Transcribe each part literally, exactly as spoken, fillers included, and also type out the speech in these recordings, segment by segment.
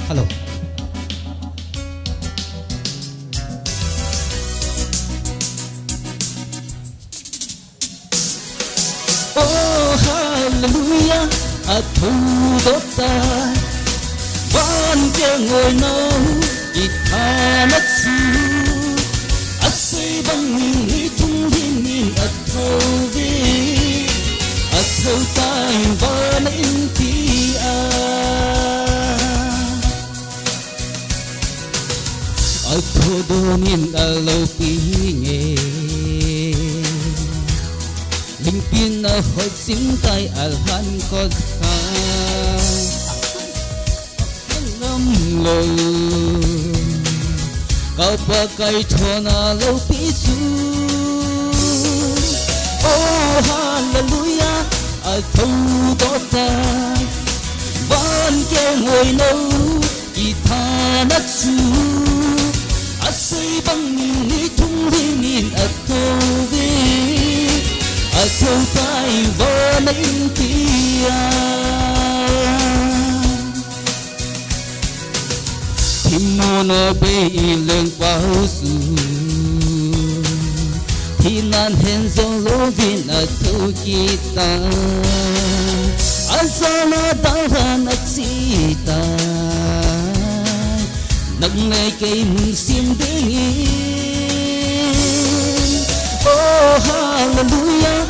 Hello. Oh, hallelujah, athoudoh tai. Van kengoi nou, kithana chu. Asei bangin ni thum lhingin athou ve. Athou tai vana inpi a. Athoudoh in aloupi nge. Lingpin ahoi chim tai alhan kot kha. Ngam lou. Ka Pakai thona loupi chu. Oh, hallelujah. Athoudoh tai. Van kengoi nou. Kithana chu. Asei bangin ni thum lhingin athou ve. Athou tai vana inpi a. Thimmo na bei in lengpa chu. Thinan hen jong louvin athou kit tai. Ajana dalhan ache tai. Nang le kei mun sim dingin. Oh, hallelujah,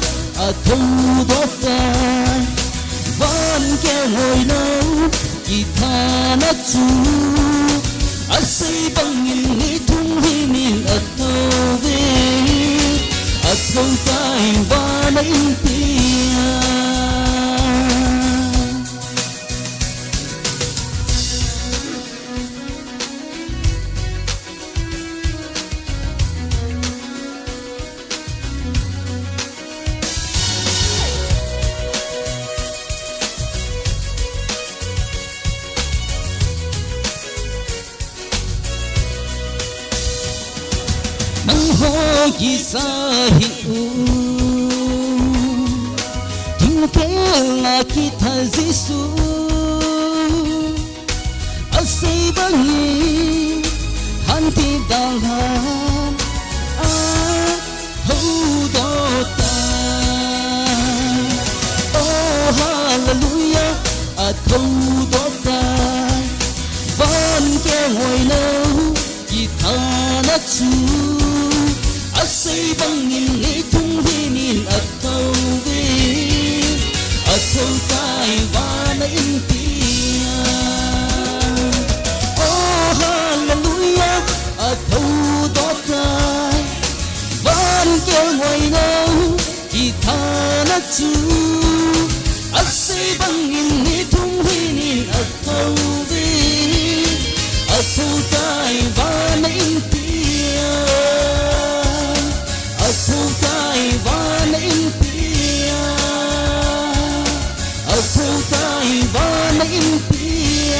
athoudoh tai. Van kengoi nou, kithana chu. Asei bangin ni thum lhingin athou ve. Athou tai vana inpi a. Nangho kisa hih un, thingkel a kitha Jesu. Asei bangin, hanti dalhan, athoudoh tai. Oh, hallelujah, athoudoh tai. Van kengoi nou, kithana chu. Asei bangin ni thum lhingin athou ve. Athou tai vana inpi a. Oh, hallelujah, athoudoh tai. Van kengoi nou, kithana chu. Asei bangin ni thum lhingin athou ve. Athou tai vana inpi a. Athou tai vana inpi a. Athou tai vana inpi a.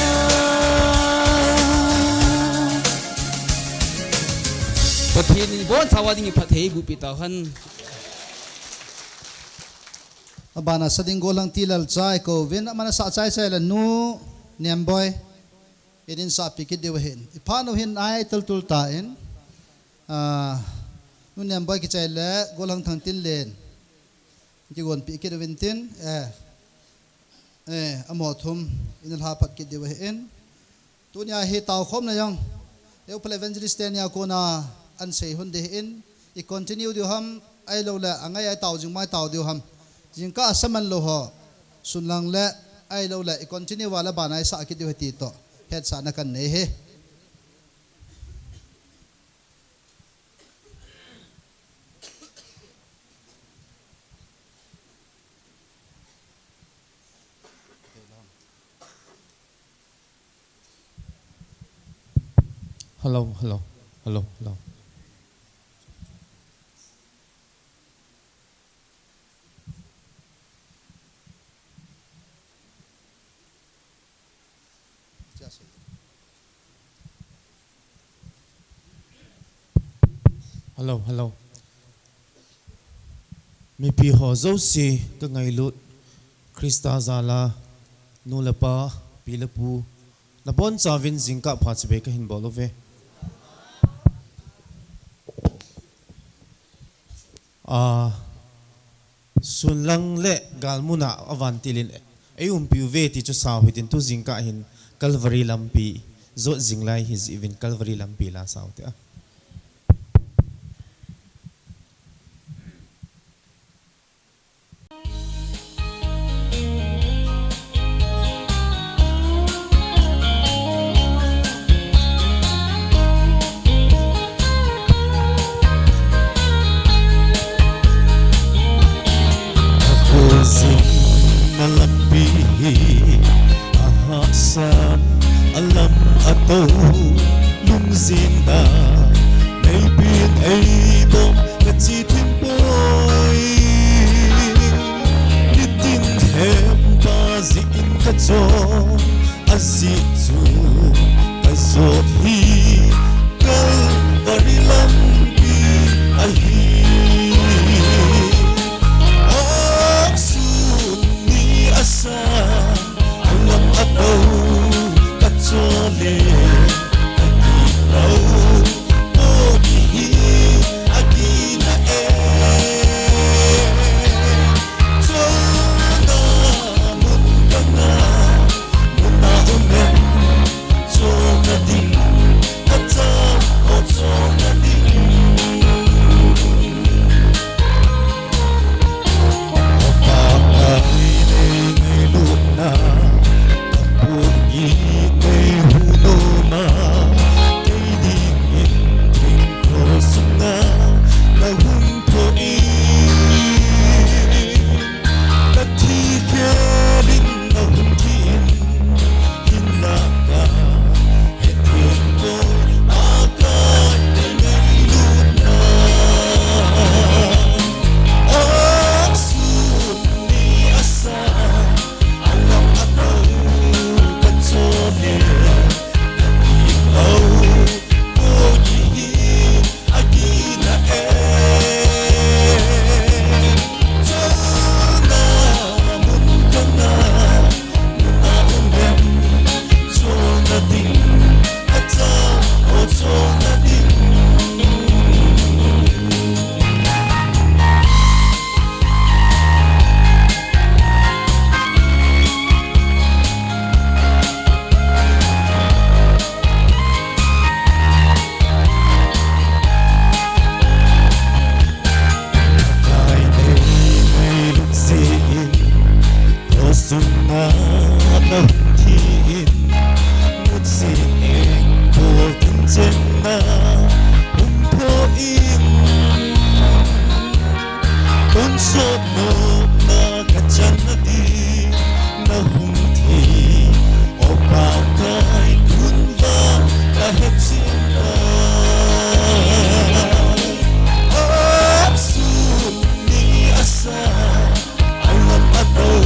Pathen in ibonchauva dingin phatthei eiboh peh tauhen. Abana sa ding gollhang T. Lalcha ikouvin, aman asah chai chai le Nu Nemboi in einsahpi kit diu ahin. Iphat u hin ahi tultul tan, ah, Nu Nemboi kichai le gollhang Thangtinlen kigonpi kit uvin tin, eh, eh, amaho thum in alha phat kit diu ahin. Tunia hi taokhomna jong, Youth Evangelist teni a kona ahin sei hon ding ahin, i continue diu ham, ahilouleh angai a itao jing ma itao diu ham. Jingkah asa man lou ho, sun lang le, ahilouleh i continue uva le bana isah kit diu ahi ti toh hetsahna kahin nei ahi. Hello, hello, hello, hello. Hello, hello. Mipi ho jouse kangailut, Christa jal'a nu le pa, pi le pu, Nabonchauvin jingkah pha chibai kahin bol uve. Ah, sunlang le galmun a avantil in eiumpi uve ti chu sao hitin tu jingkah hin Calvary lampi jot jing lai hijeh uvin Calvary lampi la sao te a. Akhozin na lampi hi ahahsan, alam atou, lungjin na neipin eibom kachi thim poi. Nitin lhempa jeh in kachon ajeh chu kajot hi Calvary lampi ahi. Ahsun ni asa, alam atou, kachole, kati tou, podi hi, agina e. Chona mun kanga, muna umen, chona ding, acha, o chona ding. Pakai nei ngailutna, Pakai nei hunoma, kei dingin thingkol sunga nahung thoh in, kathi khelin nahung thi in, hinla ka Pakai nei ngailutna jeh in, cross sunga nahung thi in, musit in, bol tin chenna hung thoh in, tonsot nopna kachanna ding nahung thi, O Pakai, tunvang kahetchet nai. Ahsun ni asa, alam atou,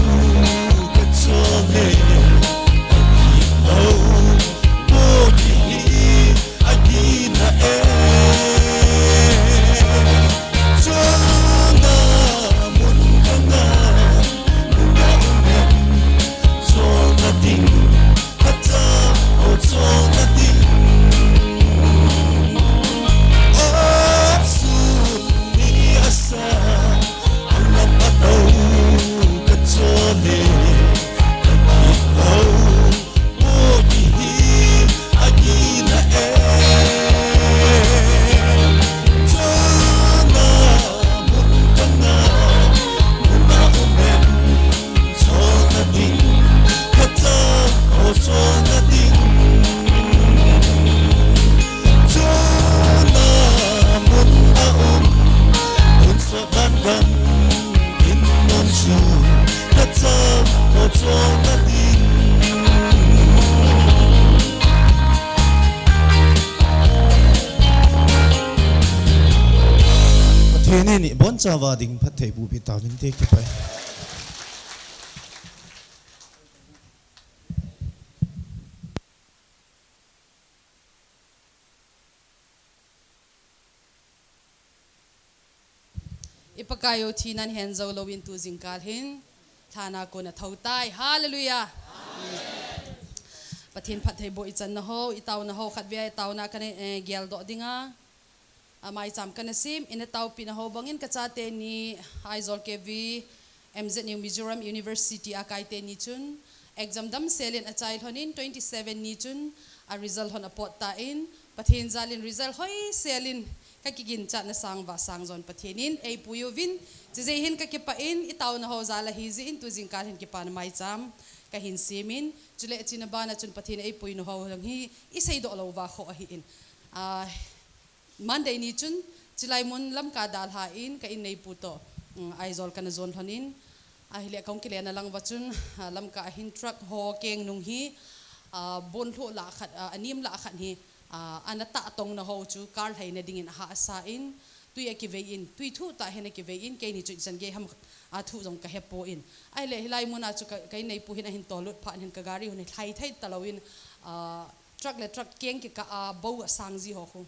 kachole, kati tou, podi hi, agina e. Chona mun kanga, muna umen, chona ding, acha, o chona ding. Ahsun ni asa, alam atou, kachole, kati tou, Pathen in ibonchauva ding phatthei bohpi tauvinte, kipa e. I Pakai u thina ahin jou louvin tu jingkah hin, thanna kon athou tai. Hallelujah. Amen. Pathen phattheiboh ichan na ho, itao na ho, khatvei itao na kana, eh, geldoh dinga. Amai cham kana sem, ina taopi na ho bangin kachate ni Aizawl K V M Z New Mizoram University a kaite ni chun, exam damsel in achai lhonin twenty seven ni chun a result lhon apot tan, Pathen jalin result hoisel in kakiginchat na sangvah sangjon Pathen in eipui uvin, chijeh hin kakipah in, itao na ho jal ahi jeh in tu jingkah hin kipana maicham kahin semin, chule achina bana chun Pathen eipui na ho jong hi iseidoh lou va kho ahin. Ah, Monday ni chun, chilai mun Lamka dalhan ka inneipu toh, um, Aizawl kana jon lhonin, ahile kahung kile na lang uva chun, ah, Lamka ahin truck ho keng nung hi, ah, bon lhuh lah khat, ah, anem lah khat hi, ah, ana tah tong na ho chu car lhaina dingin ahahsa in, tui akivei in, tui thuh tah hin akivei in, keini chu ichan gei ham, ah, thu jong kahepon. Ahile hilai muna chu ka, ka inneipu hin ahin tol lut phat hin ka gari hun hi lhai thei talou in, ah, truck le truck keng kikah a bou asang ji ho khu.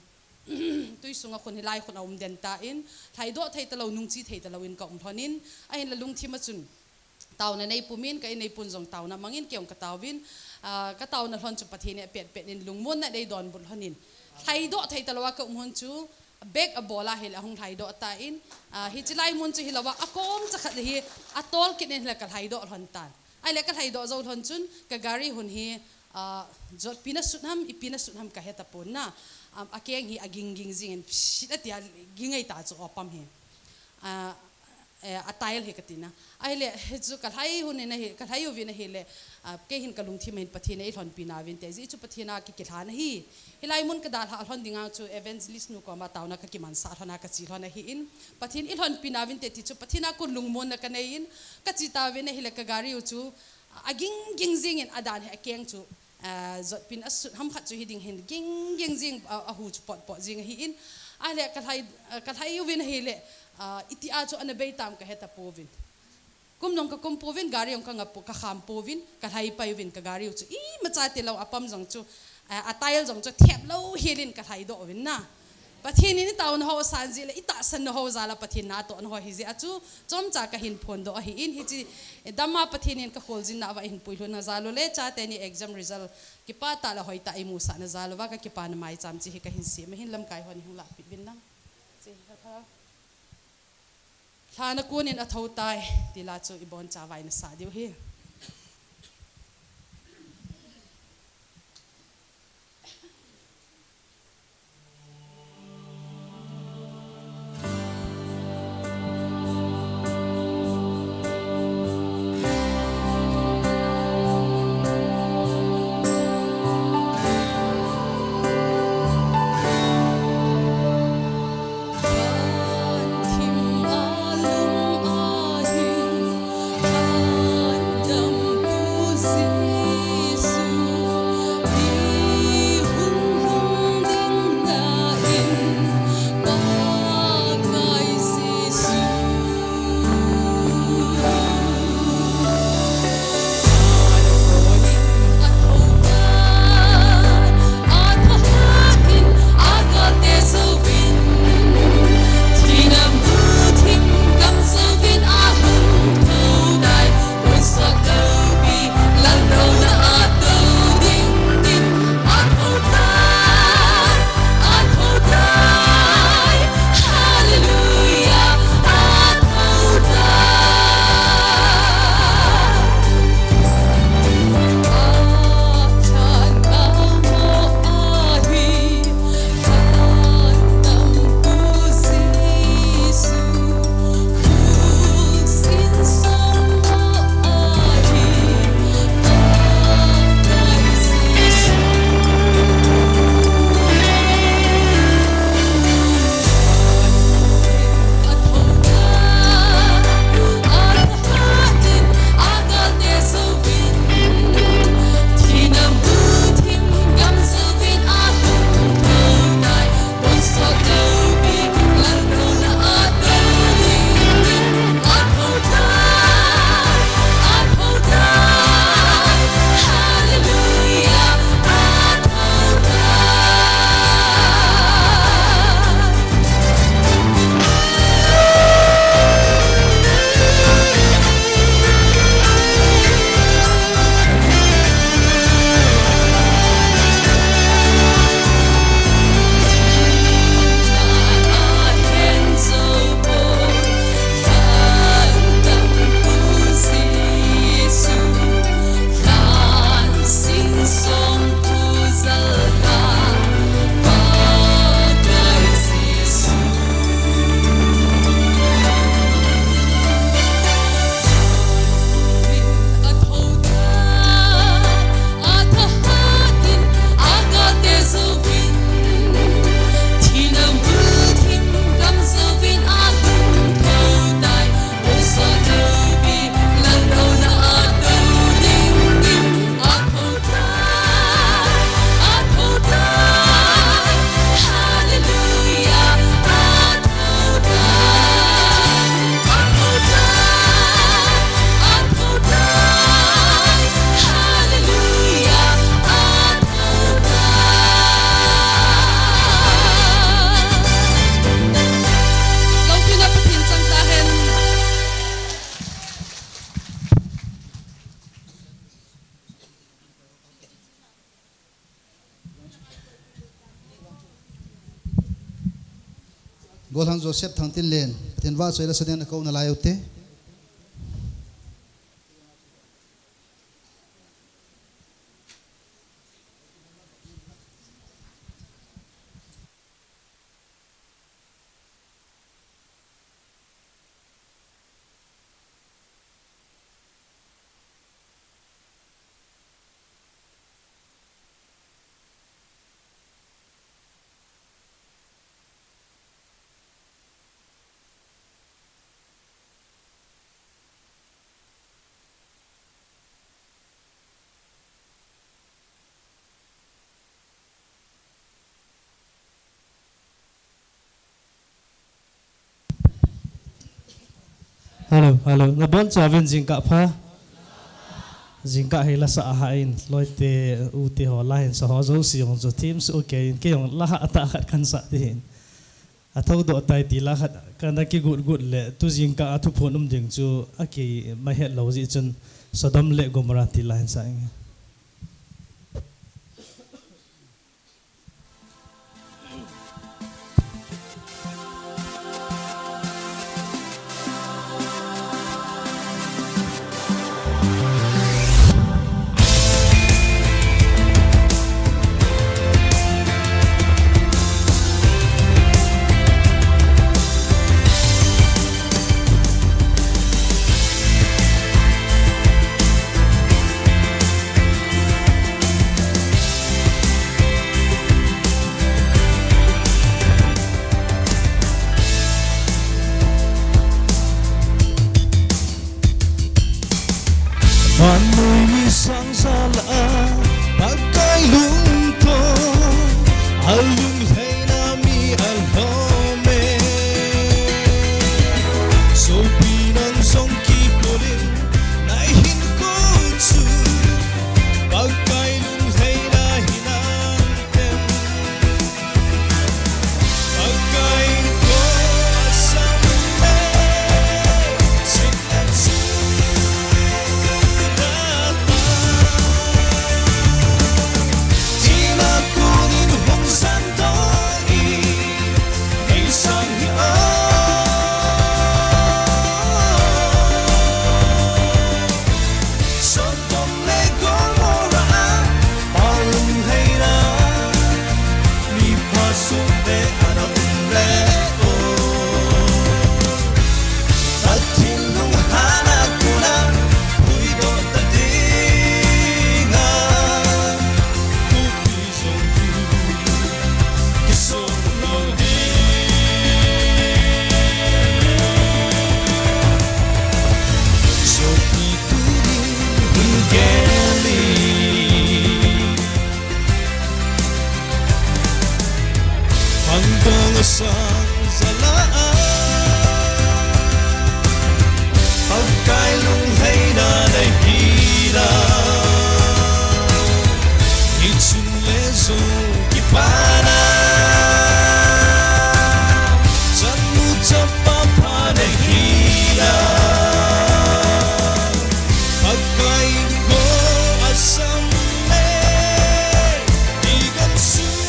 Tui sunga khun hilai khun aum den tan, lhaidoh thei talou, nungche thei talou in ka um lhonin, ahinla lungthim a chun taona neipumin, ka inneipun jong taona mangin kei jong ka taovin, ah, ka taona lhon chu Pathen in apet pet in lungmonna nei donbut lhonin. Lhaidoh thei talou a ka um lhon chu bag abol a hile ahung lhaidoh tan, ah, hiche lai mun chu hilou a, akom chakhat hi atol kit in hile ka lhaidoh lhon tan. Ahile ka lhaidoh jou lhon chun ka gari hun hi, ah, jotpi na sut ham, ipi na sut ham ka he tapon na. Am, akeng hi aging ging jingin, pshit atia ging ei ta chu apam hi. Ah, eh, a tile hi kati na. Ahile, hichu ka lhai hun in ahi, ka lhai uvin ahile, ah, kei hin ka lungthim a hin Pathen in eilhonpi nauvin te, jeh chu Pathen a kikilhan ahi. Hilai mun ka dalha lhon dinga chu evangelist nu koma taona ka kimansah lhon a ka che lhon ahin. Pathen in eilhonpi nauvin te ti chu Pathen a kon lungmonna ka nei in, ka che tauvin ahile ka gari u chu, aging ging jingin adan hi akeng chu, ah, jotpi na sut ham khat chu hiding hin ging ging jing, ah, ahu chu pot pot jing ahin. Ahile ka lhai, ah, ka lhai uvin ahile, ah, itia chu ana bei tam ka he tapouvin. Kum jong ka kum pouvin, gari jong ka nga po, ka kham pouvin, ka lhai pai uvin ka gari u chu. Imacha tilou apam jong chu, ah, a tile jong chu thep lou helin ka lhaidoh uvin na. Pathen in itaona ho asan jeh le, itahsan na ho jal a Pathen natohna ho ahi jeh a chu, chomcha ka hin phondoh ahin, hiche dam a Pathen in ka kholjin na uva eihin puilhun na jal u le, chate ni exam result kipah tah le hoitah eimusah na jal uva ka kipana maicham chu hi ka hin sem ahin, lamkai hon hung lahpeh uvin lang. Chu hi ka tha. Lha na kon in athou tai, ti la chu ibon chavai na sa diu hi. Golhang Joseph Thangtinlen, Pathen vahchoi le saden a kou nalai ute. Hello, hello. Nabonchauvin jingkah pha. Jingkah hi lasa ahah in, loite, ute ho, la hinsa ho jouse jong chu themsoh kei in, kei jong la hatah khat kahin sah ding ahin. Athoudoh tai ti la khat kana kigot got le, tu jingkah a thuphon um ding chu akimahet lou jeh chun Sodom le Gomorrah ti la hin sa inge. Vannoi mi sang jal a, Pakai lungthim, alunglhaina mi alhom e. Sopi nang jong kikholin, nahinkho chu, Pakai lunglhaina hinante. Sodom le Gomorrah a, alunglhaina, mi phasoh te ana um le o. Pathen lunghanna kona, puidoh ta dinga, thupi jong tu. Pakai lunglhaina nahi la, hichun le jong kipana, chanu chapa pha nahi la, Pakai kho asam le, i gam sung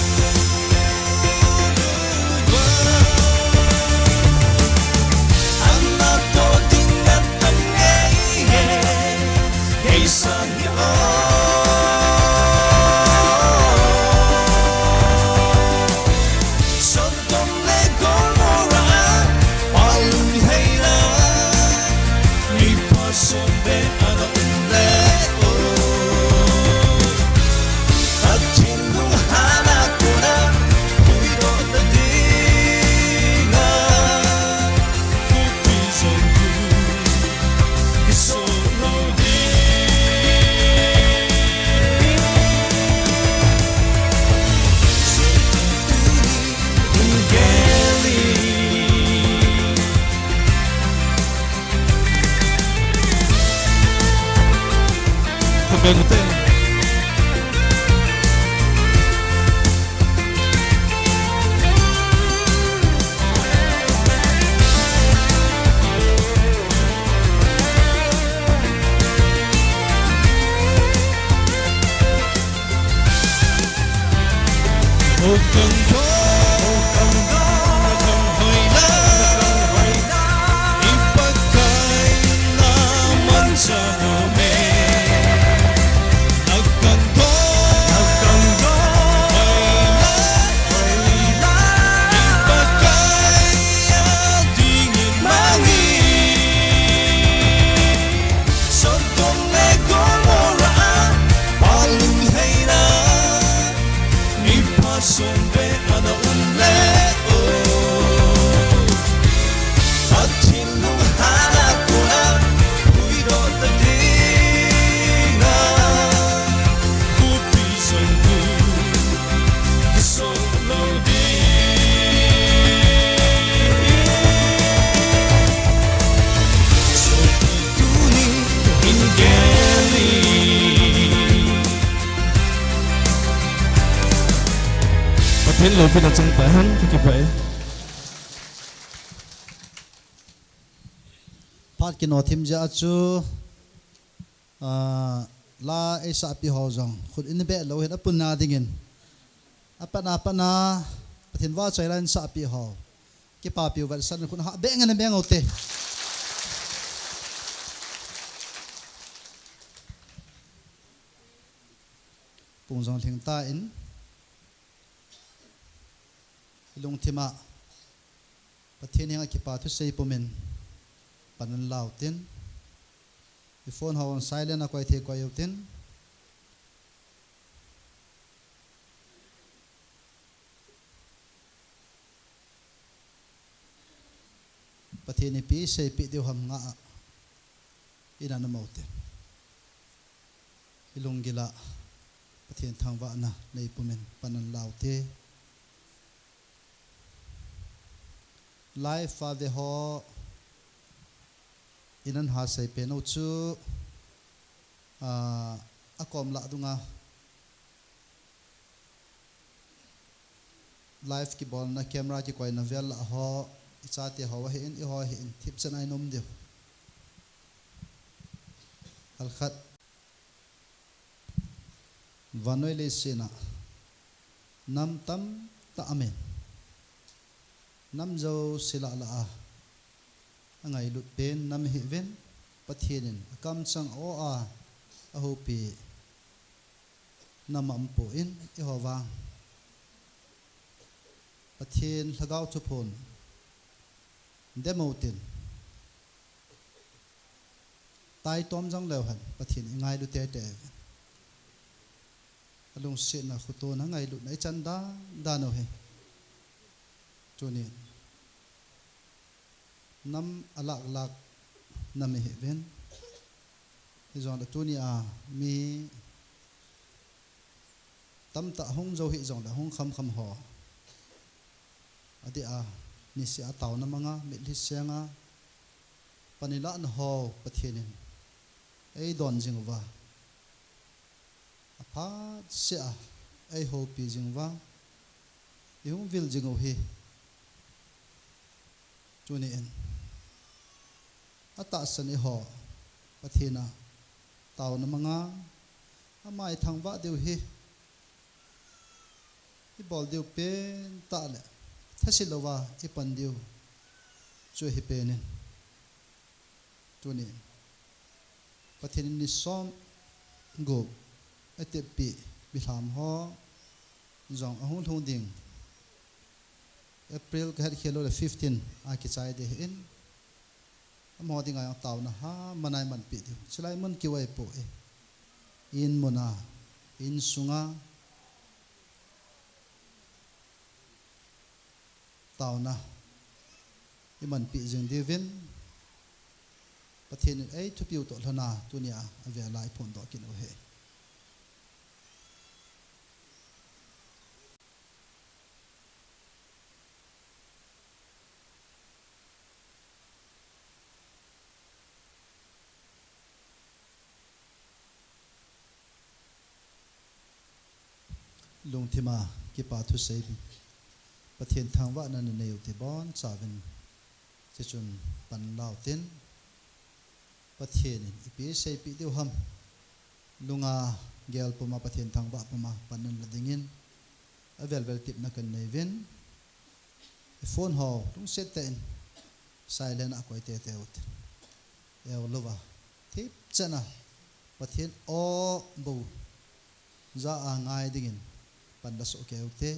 Loupina chang tahen, kakipah e. Phat kino thim jeh a chu, ah, la eisahpi ho jong khut in beh lou hin apunna dingin, apatna, apatna, Pathen vahchoi la eisahpi ho, kipapiu vetsahna khut ha beh ngen, beh ngen ute. Pung jong lhing tan, ilungthim a Pathen henga kipa thusei pumin pan in lau tin, iphone ho silent a koi thei koi u tin. Pathen ipi seipeh diu ham ngah a, ina na mo te. Ilunggil a Pathen thangvahna nei pumin pan in lau te. Live a ve ho, ina na ha sei pen u chu, ah, akom lah dunga live kibolna, camera kikoina vel lah ho, ichate ho ahin, eiho ahin, thipchan a inom diu. Halkhat. Vannoi leiset a nam tamtah aumin, nam jouse lah lah a angailut pen nam ahiuvin, Pathen in akamchang a, ahoupi nam aumpoi, eiho vang Pathen Lhagao thuphon dem u tin, taitom jong leu hen Pathen ingailu teitei uvin. Alungsetna, khotona, ngailutna ichan dan dan u hi. Tunin nam alak lak nam ihiuvin. Hijongle tunia mi tamtah hung jou hih jongle hung khamkham ho, adeh a niseh a taona manga, mitlhi senga, pan ilahna ho Pathen in eidon jing uva, aphat seh a eihoupi jing uva, ihung vil jing u hi. Tunin atahsan eiho Pathen a taona manga, ama ithangvah diu hi, ibol diu pen tah le thaset louva ipan diu chu ahi penin, tunin Pathen in ni som gup ateppi, milham ho jong ahung lhung ding, April kahet khel lou le fifteen a kichai ding ahin, amaho dinga jong taona ha mana imanpi diu. Chulai mun kiu ahipoi, in muna, in sunga taona imanpi jing diuvin, Pathen in eithupiu toh lhona tunia avela iphondoh kit u ahi. Lungthima kipa thusei, Pathen thangvahna nanei u te bonchauvin, chuchun pan lau tin, Pathen in ipi seipeh diu ham, lunga gel puma, Pathen thangvah puma pan in la dingin avel vel tepna kanei uvin. Iphone ho lungset tah in silent a koi teitei u tin, eu louva, thipchan a Pathen o bou ja a ngai dingin pan la soh kei u te.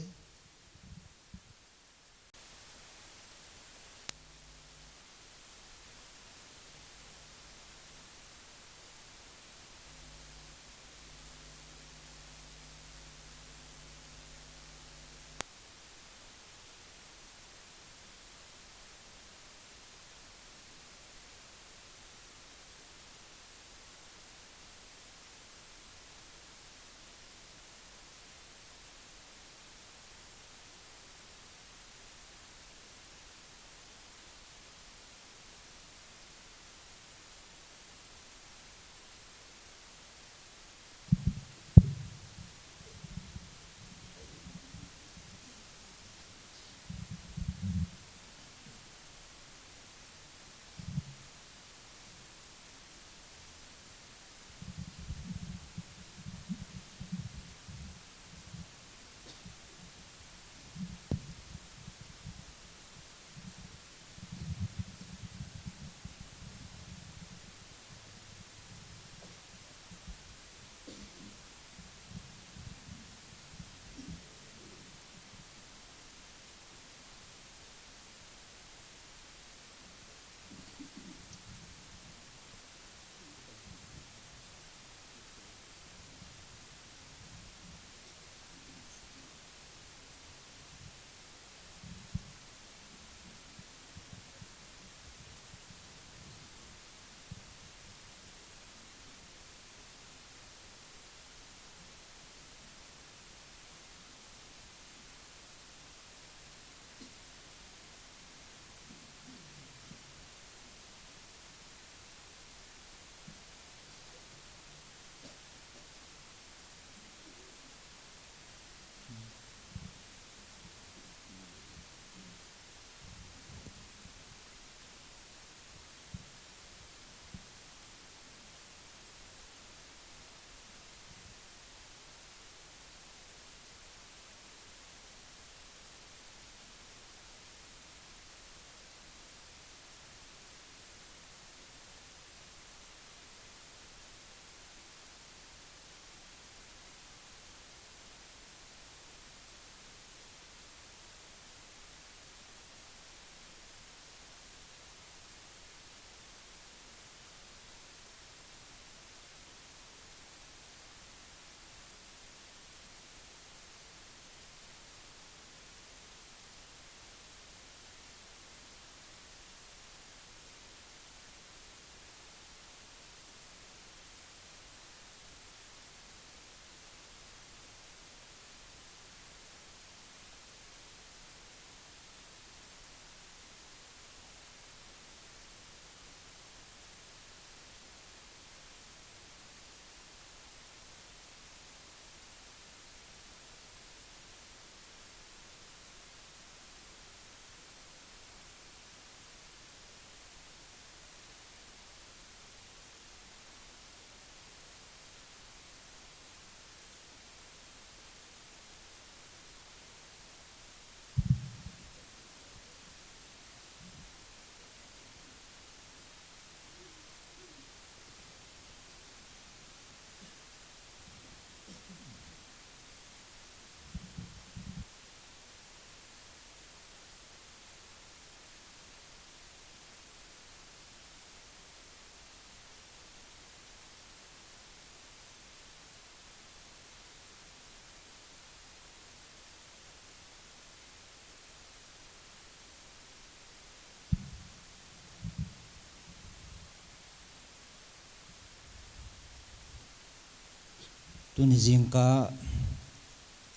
Tuni jingkah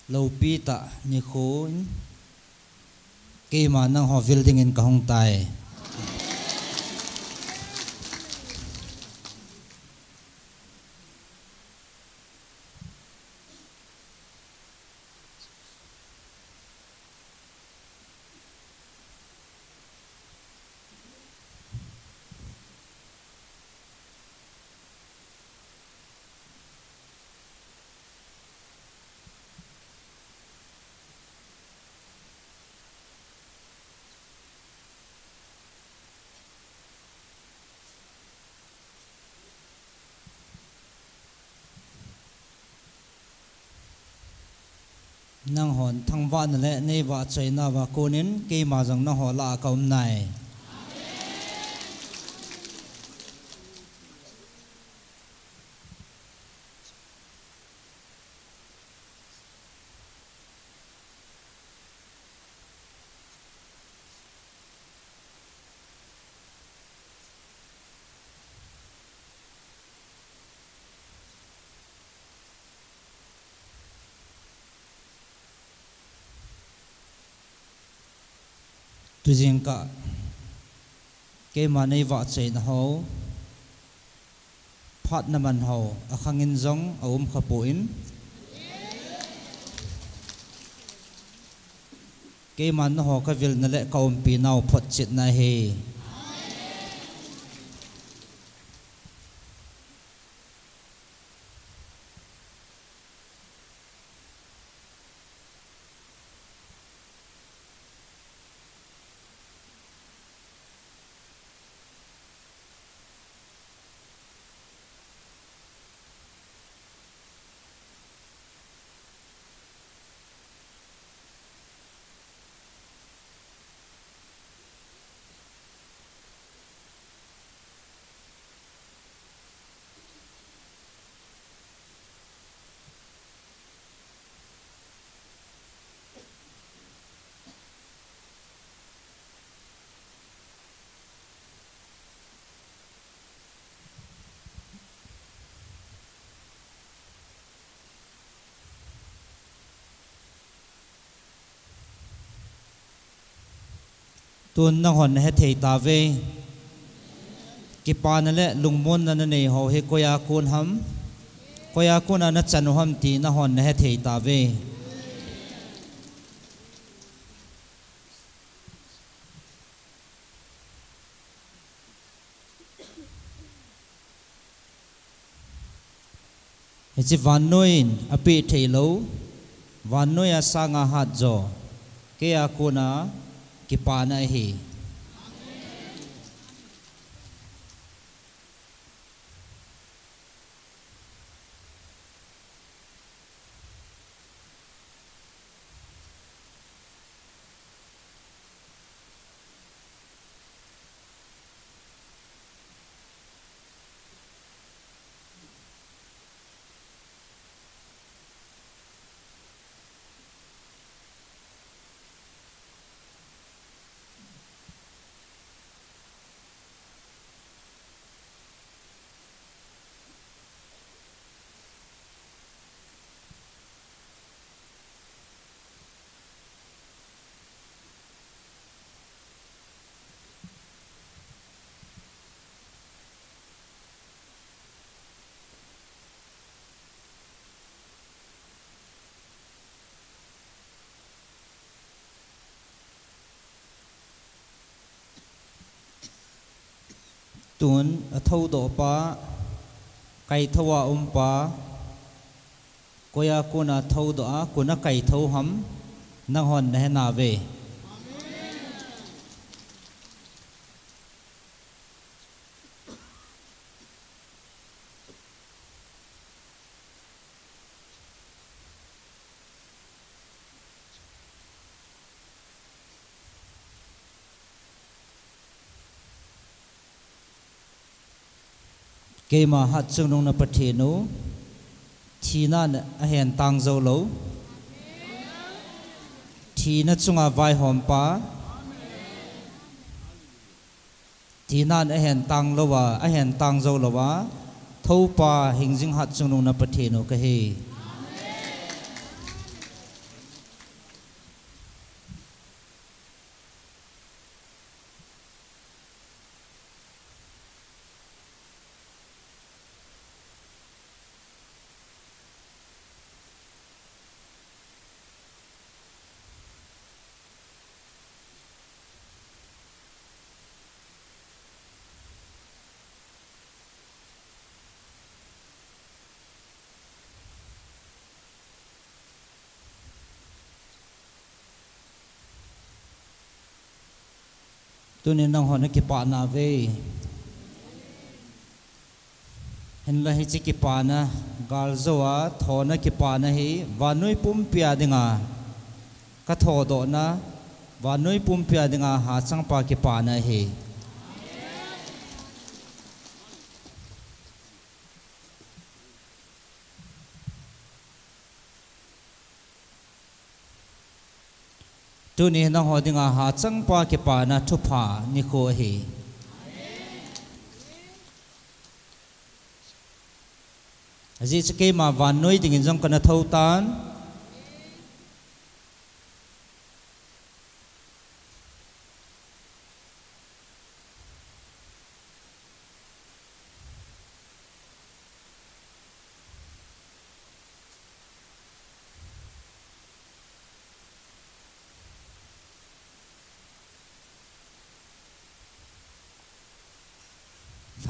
loupi tah nikho in keima nangho vil dingin kahung tai. Nanghon thangvahna le neivahchoina uva konin keima jong nangho lah a kaum nai. Tujingkah keima neivahchoina ho, phatna man ho akhangin jong aum khapon, keiman nangho kavilna le kaumpinau photchetna ahi. Tun nanghon nahethei tauve. Kipana le lungmonna nanei ho hi koia kon ham, koia kona nachan u ham ti nanghon nahethei tauve. Hiche vannoiyin apeh theilou, vannoiya sanga hatjo, keia kona kipana ahi. Tun athoudohpa, kaithou a umpa, koia kona thoudoh a, kona kaithou ham, nanghon nahenauve. Keima hatchungnung na Pathen u, thina in ahen tang joulou, thina chunga vaihompa, thina in ahen tang louva, ahen tang joulouva, thoupa hingjing hatchungnung na Pathen u kahi. Tuni nangho nakipah nauve. Hinlah hiche kipana, galjou a thona kipana hi vannoi pumpia dinga kathodohna, vannoi pumpia dinga hachangpa kipana ahi. Tuni nangho dinga hachangpa kipana thupha nikho ahi. Ajeh chu keima vannoi dingin jong kana thoutan.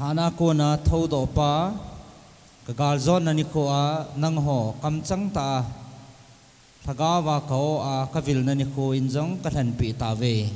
Lhana kona thoudohpa, kagaljonna nikhoa nangho kamchang tah a lhagaova ka-o a kavilna nikho in jong kalhenpeh tauve.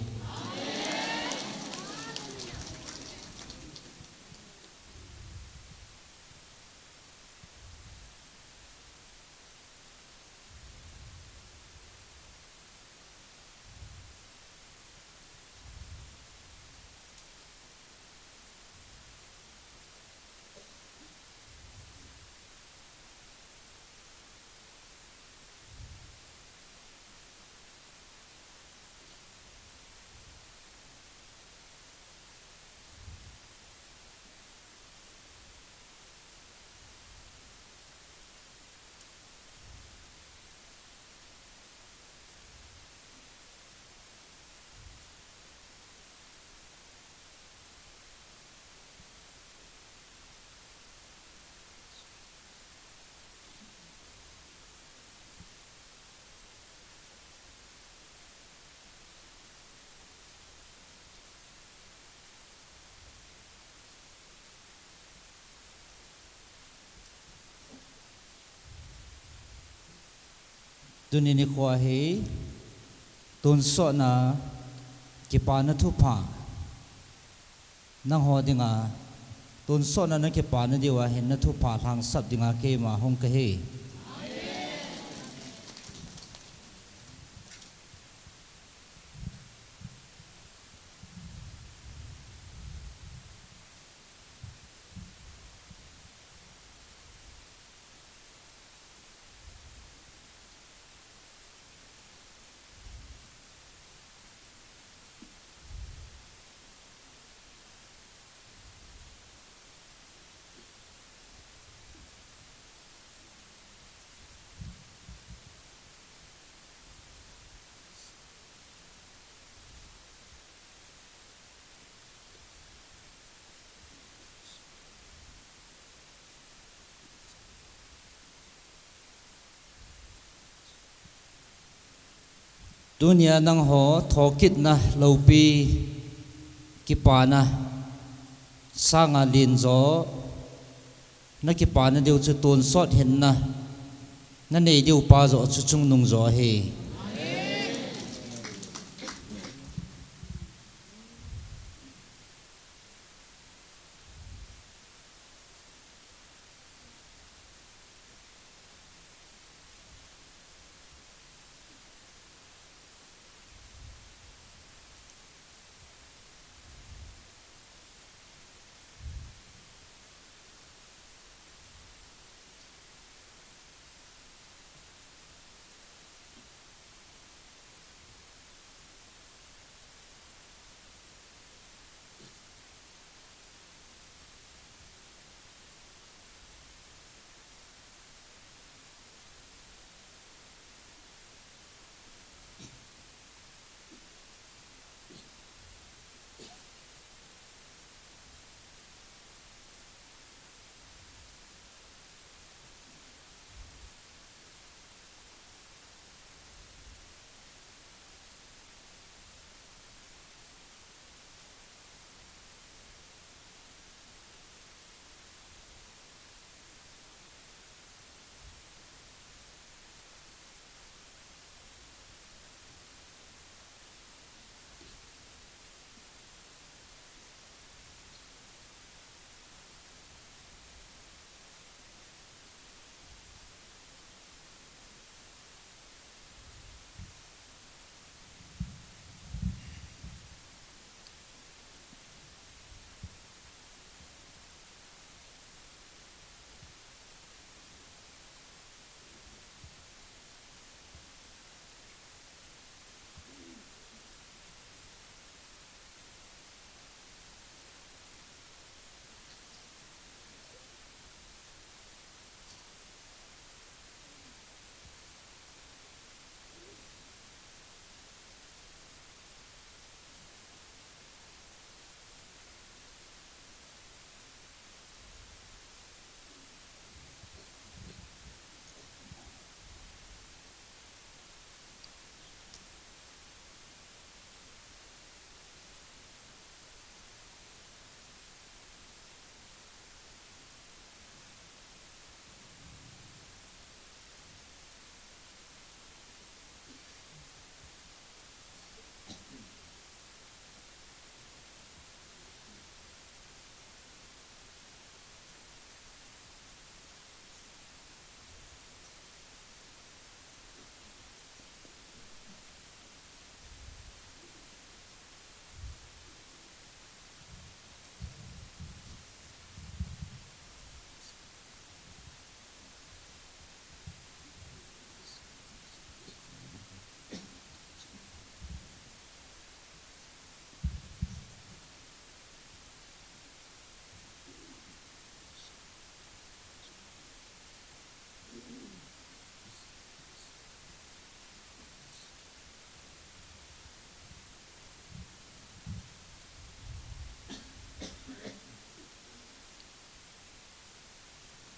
Tuni nikhoa hi tonsotna kipana thupha nangho dinga, tonsotna nakipana diuva hin nathupha lhangsap dinga keima hung kahi. Tunia nangho thokitna loupi kipana sanga lenjo, nakipana diu chu tonsot hinna nanei diu pa joh chu chungnung jo ahi.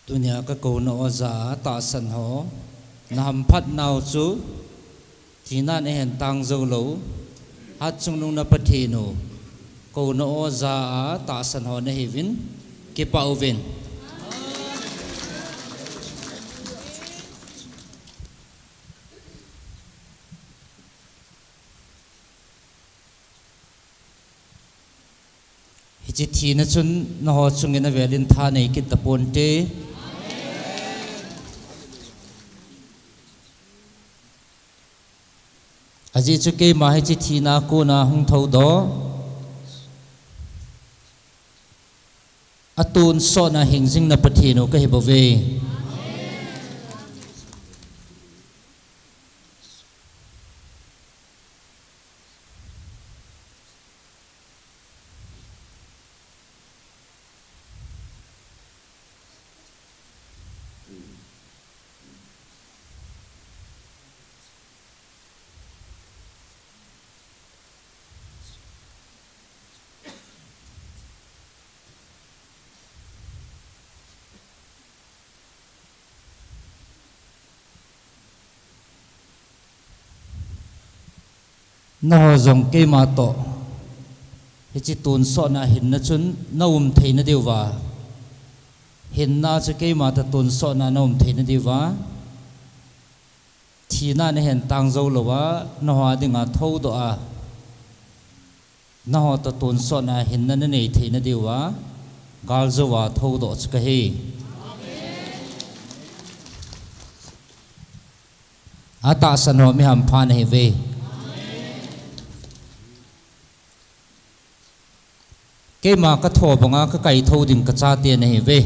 Tunia ka kouna oja a tahsan ho, na hamphat nau chu, thina nahen tang jou lou, Hatchungnung na Pathen u, kouna oja a tahsan ho nahiuvin, kipah uvin. Hiche thina chun nangho chungin avelin tha nei kit taponte. Ajeh chu keima hiche thina kona hung thoudoh, atonsotna hingjing na Pathen u kahi bouve. Nangho jong keima toh, hiche tonsotna hinna chun naum theina diuva, hinna chu keima toh tonsotna naum theina diuva, thina nahen tang jou louva, nangho dinga thoudoh a, nangho toh tonsotna hinna nanei theina diuva, galjouva thoudoh chu kahi. Atahsan ho mi hampha nahiuve. Keima katho banga kakaithou ding kachate nahiuve.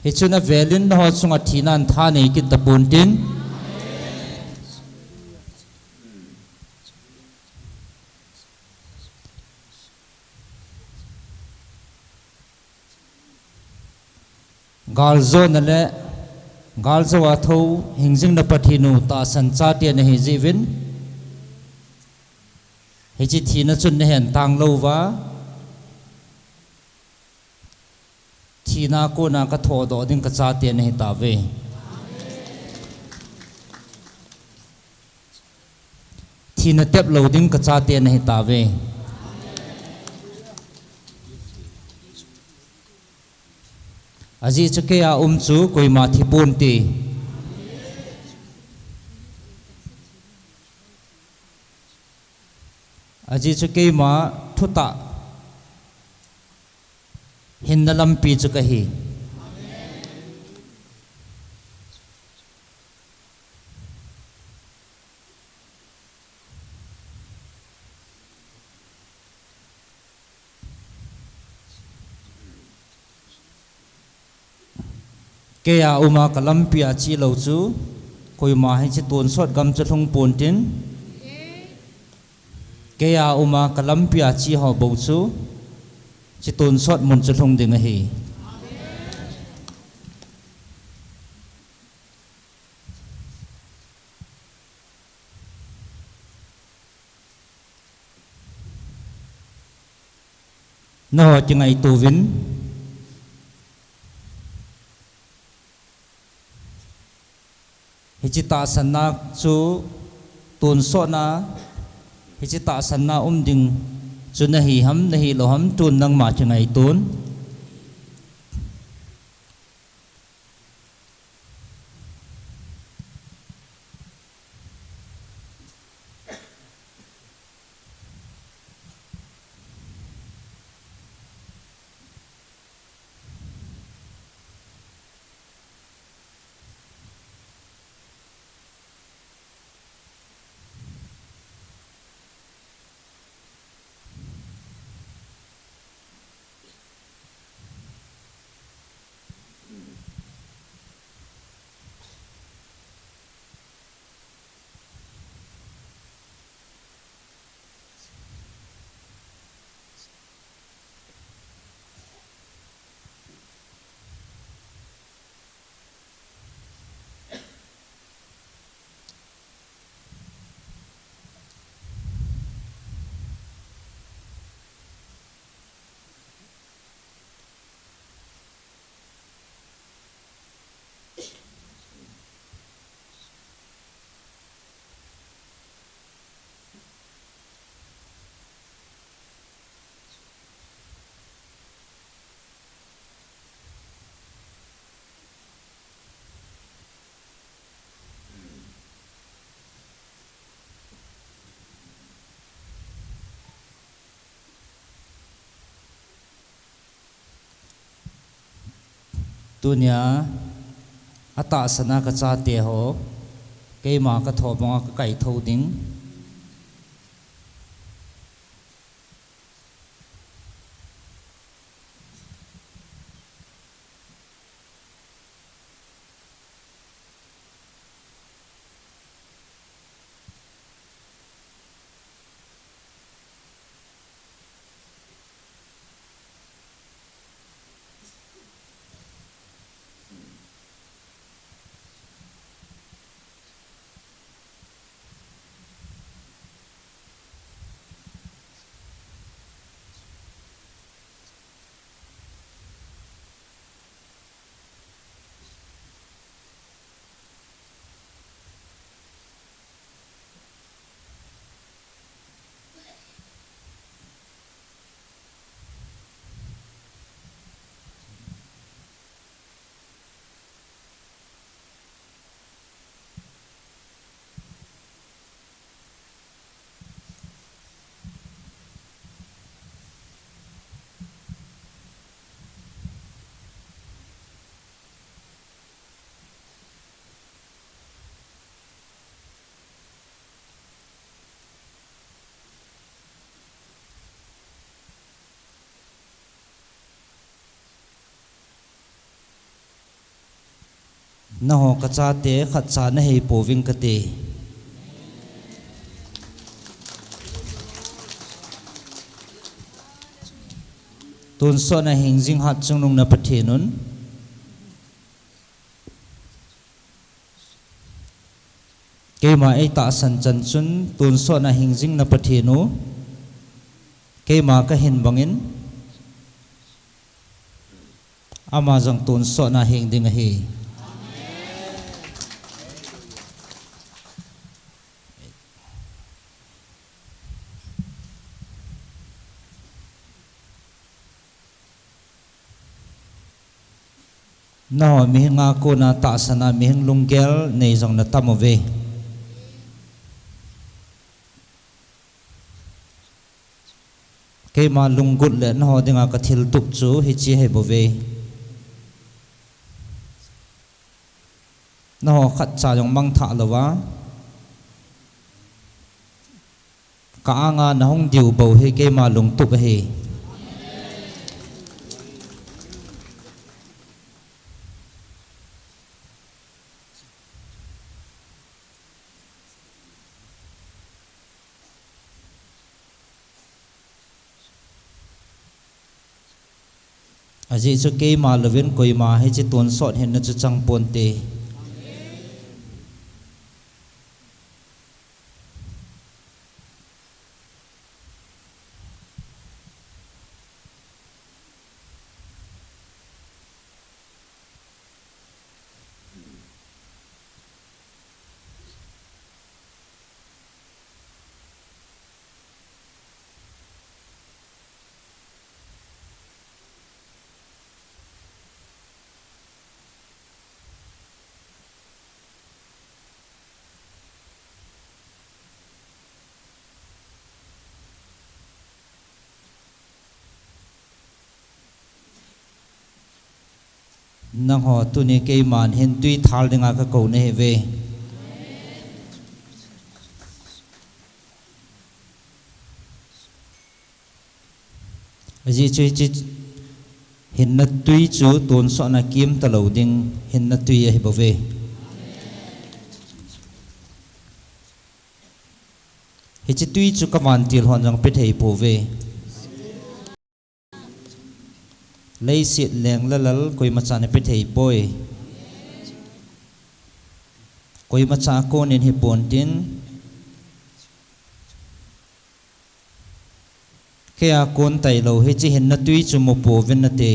Hichun avelin nangho chunga thinan tha nei kit tapontin. Galjona le galjouva thou hingjing na Pathen u tahsan chate nahi jeh uvin, hiche thina chun nahen tang louva, thina kona kathodoh ding kachate nahitauve. Thina tep lou ding kachate nahitauve. Ajeh chu keia um chu koima thi ponte. Ajeh chu keima thutah hinna lampi chu kahi. Keia uma kalampia chelou chu, koima hiche tonsot gam chu lhung pontin. Keia uma kalampia che ho bou chu, hiche tonsot mun chu lhung ding ahi. Nangho kingaito uvin. Hiche tahsanna chu tonsotna, hiche tahsanna um ding chu nahi ham, nahilou ham, tun nangma kingaiton. Tunia atahsan a kachate ho, keima kathou banga kakaithou ding. Nangho kachate khatcha nahei pouving kate. Tonsot na hingjing hatchungnung na Pathen un. Keima eitahsan chan chun tonsot na hingjing na Pathen u. Keima kahin bangin. Ama jong tonsot na hing ding ahi. Nangho mihing a kona tahsan a mihing lunggel nei jong natam uve. Keima lunggut le nangho dinga kathil tup chu hiche ahi bouve. Nangho khatcha jong mangthah louva. Ka anga nahung diu bou hi keima lungtup ahi. Ajeh chu keima louvin koima hiche tonsot hinna chu chang ponte. Nangho tuni keiman hin tui thal dinga kakou nahiuve. Ajeh chu hiche hinna tui chu tonsot na kimta lou ding hinna tui ahi bouve. Hiche tui chu kavantil hon jong pe thei pouve. Leiset leng le lal koimacha na pe thei poi. Koimacha konin hi pontin. Keia kon tailou hiche hinna tui chu mu pouvin nate.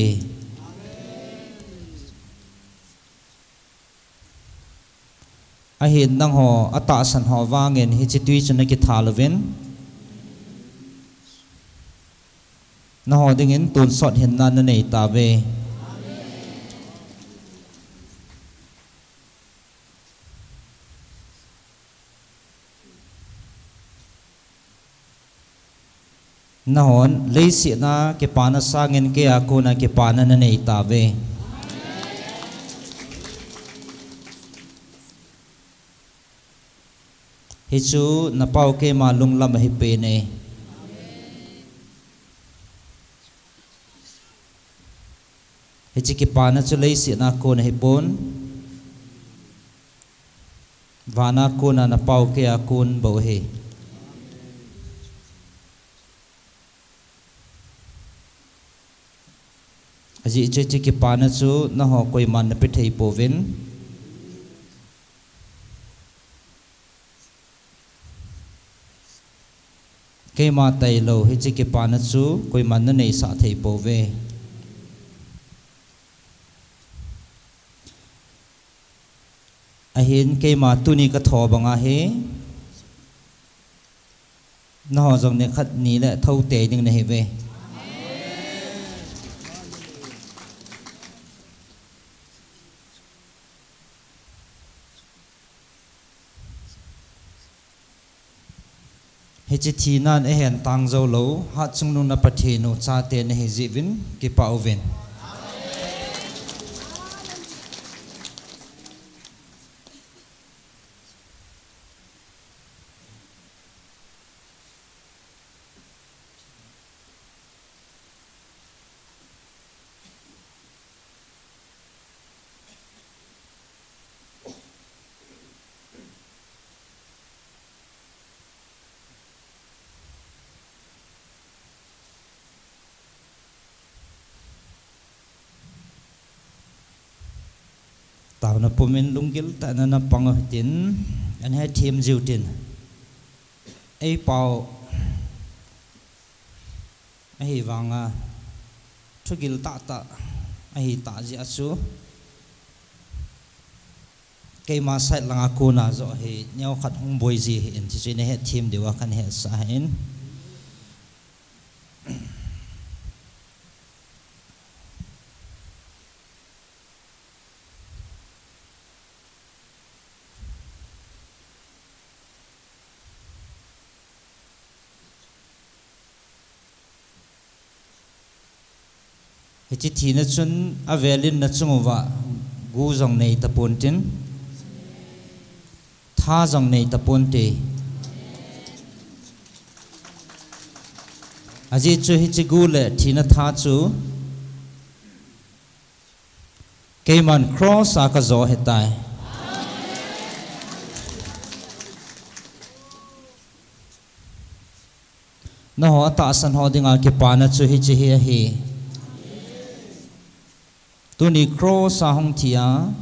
Ahin nangho atahsan ho vangin hiche tui chu nakithal uvin. Nangho dingin tonsot hinna nanei tauve. Nanghon leiset a kipana sangin keia kona kipana nanei tauve. Hichu napau keima lunglam ahi pen e. Hiche kipana chu leiset a kon ahipon, vana kon a napau keiya kon bou ahi. Ajeh chu hiche kipana chu nangho koiman nape thei pouvin. Keima tailou hiche kipana chu koiman naneisah thei pouve. Ahin keima tuni katho banga hi, nangho jong nikhat nile thou tei ding nahiuve. Hiche thinan eihen tang joulou, Hatchungnung na Pathen u chate nahi jeh uvin, kipah uvin. Taona pumin lunggil tah in napang utin, nahethem jiu tin. Eipao ahivanga thugil tahtah ahitah jeh a chu, keima side langa kona joh hi neokhat hung boi ji ahin, chuche nahethem diuva kahin hetsah ahin. Hiche thina chun avelin nachung uva gu jong neitaponte, tha jong neitaponte. Ajeh chu hiche gu le thina tha chu keiman cross a kajo ahitai. Nangho atahsan ho dinga kipana chu hiche hi ahi. Tuni cross a hung thia,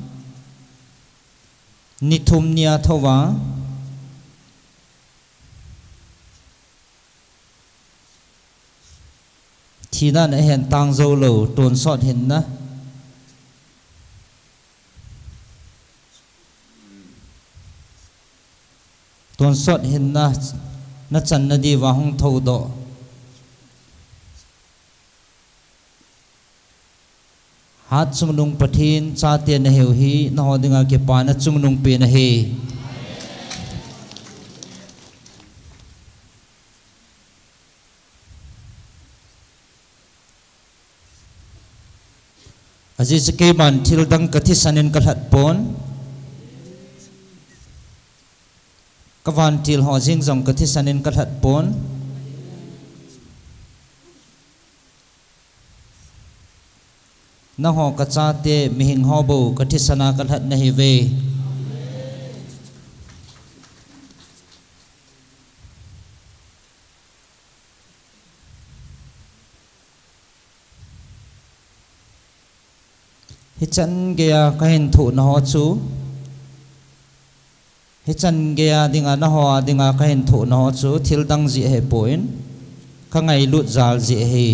ni thum nia thouva thinan eihen tang joulou, tonsot hinna, tonsot hinna nachanna diuva hung thoudoh, Hatchungnung Pathen chate nahiu hi nangho dinga kipana chungnungpen ahi. Ajeh chu keiman thildang kathisan in kalhatpon, kavantil ho jeng jong kathisan in kalhatpon. Nangho kachate mihing ho bou kathisan a kalhat nahiuve. Hichan geiya kahin thohna ho chu, hichan geiya dinga nangho a dinga kahin thohna ho chu thildang jeh ahipon, kangailut jal jeh ahi.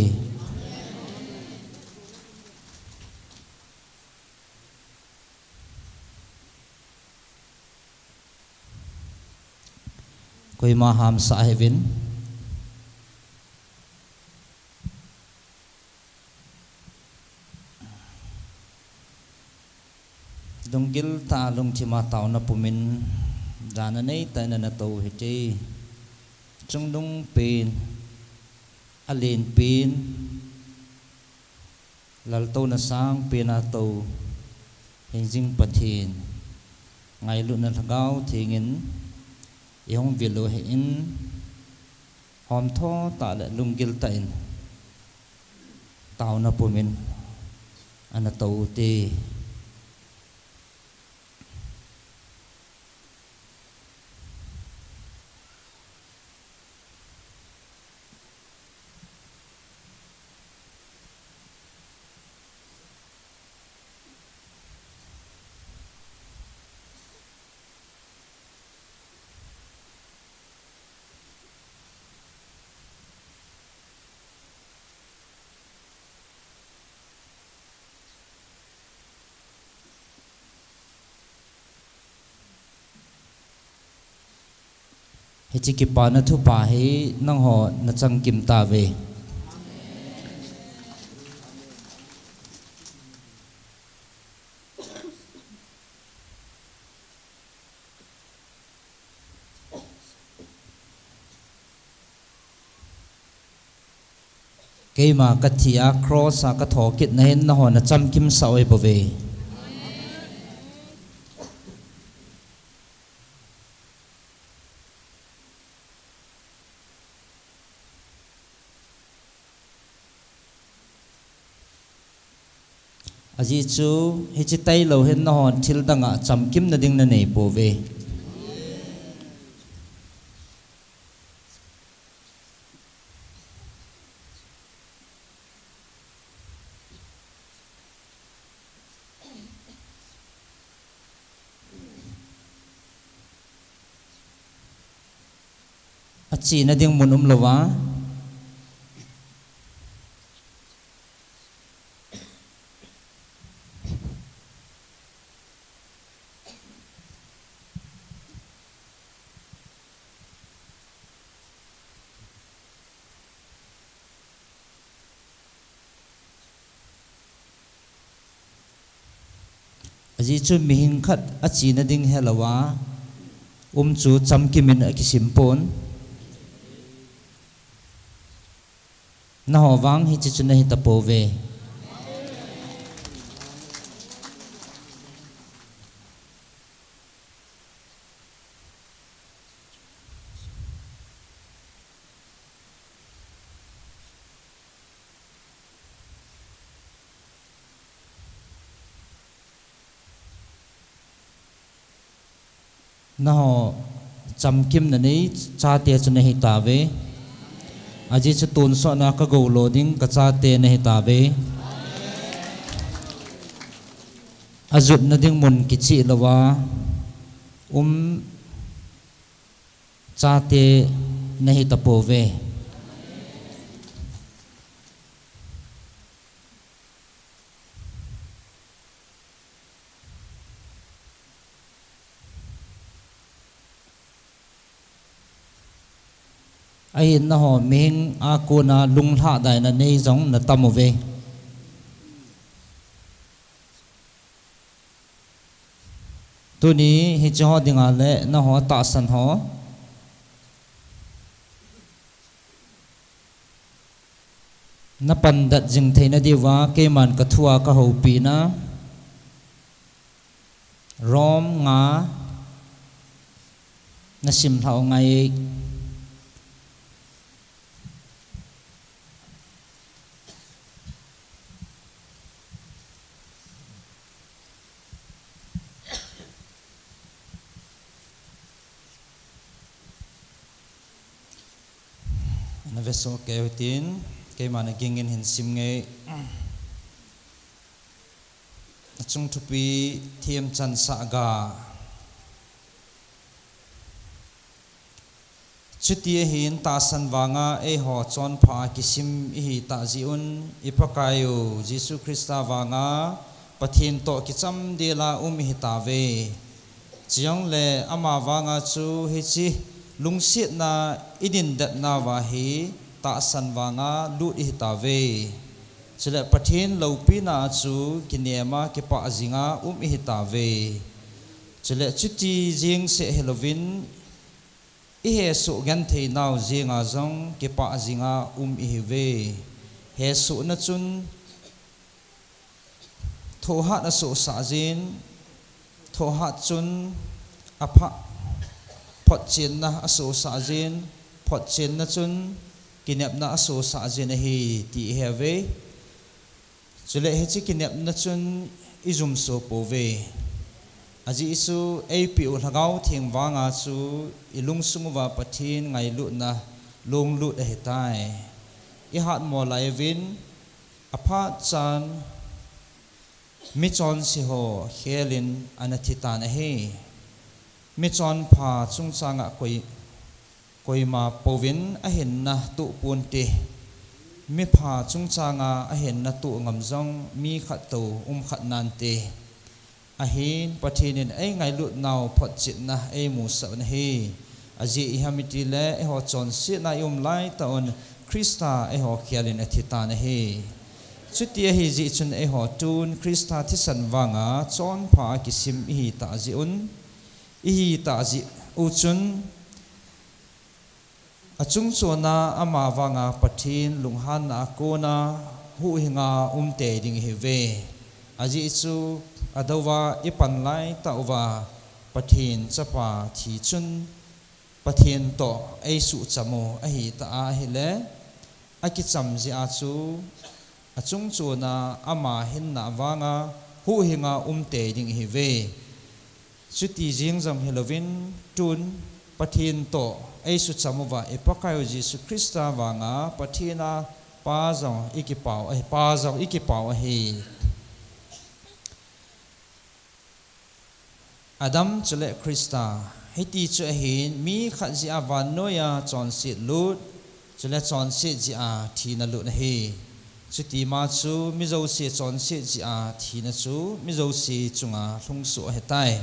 Koima hamsah hih uvin. Lunggil tah a lungthim a taona pumin, dan a neitah in ana tou hite. Chungnung pen, alen pen, laltouna sangpen a tou, hingjing Pathen, ngailutna Lhagao Theng in, Ihung vil u hi in, hom tho tah le lunggil tah in, taona pum in, ana tou u te. Hiche kipana thupha hi nangho nachang kim tauve. Keima kathi a cross a kathokit na hin nangho nachamkim sah u ahibouve. Ajeh chu, hiche tailou hin nangho thil dang a chamkim nading nanei pouve. Achena ding mun umlouva. Ajeh chu mihing khat achena ding helouva um chu chamkim in akisim pon. Nangho vang hiche chu nahi tapouve. Nangho chamkim nanei chate chu nahi tauve. Ajeh chu tonsot na kagou lo ding kachate nahi tauve. Ajutna ding mun kicheh louva um chate nahi tapouve. Ahin nangho mihing a kona lunglhahdaina nei jong natam uve. Tuni hiche ho dinga le nangho tahsan ho napandat jing theina diuva keiman kathua kahoupina Rom nga nasim lhah u ngai. Navesoh kei utin, keima nagingin hin sim nge. Achung thupi themchan sahga. Chuti ahin tahsan vanga eiho chonpha kisim ihitah jeh un, i Pakaiyu Jesu Christa vanga Pathen toh kichamdela um ihitauve. Chujongle ama vanga chu hiche lungsetna idindatnauva hi tahsan vanga lut ihitauve. Chule Pathen loupina chu kinema kipah jinga um ihitauve. Chule chuti jengseh hilouvin, ihesoh gentheinau jenga jong kipah jinga um ihiuve. Hesohna chun thohhat asohsah jin, thohhat chun apha, photchenna asosah jin, photchenna chun kinepna asosah jin ahi ti ihe ve. Chule hiche kinepna chun ijumso pouve. Ajeh chu eipeh u Lhagao Theng vanga chu ilungsung uva Pathen ngailutna lunglut ahitai. Ihatmo lai uvin, aphat chan michonse ho khelin ana thitan ahi. Michonpha chungchanga koi, koima pouvin ahinna toh ponte. Mipha chungchanga ahinna toh ngam jong mi khat tou um khat nante. Ahin Pathen in eingailut nau photchetna eimusah u ahi. Ajeh iham itile eiho chonsetna ium laitah un Christa eiho khelin athitan ahi. Chuti ahijeh chun eiho tun Christa thisan vanga chonpha akisim ihitah jeh un, ihitah jeh u chun, achungchona ama vanga Pathen lunghanna a kona huhhinga umtei ding ihiuve. Ajeh chu adouva ipan laitah uva Pathen Chapa thi chun Pathen toh eisuhcham u ahitah ahile, akicham jeh a chu achungchona ama hinna vanga huhhinga umtei ding ihiuve. Chuti jeng jong hilouvin tun Pathen toh eisuhcham uva i Pakaiu Jesu Christa vanga Pathen a Pa jong ikipau ahi, Pa jong ikipau ahi. Adam chule Christa, hiti chu ahin mi khat jeh a vannoiya chonset lut, chule chonset jeh a thina lut ahi. Chutima chu mi jouse chonset jeh a thina chu mi jouse chunga lhungsuh ahitai.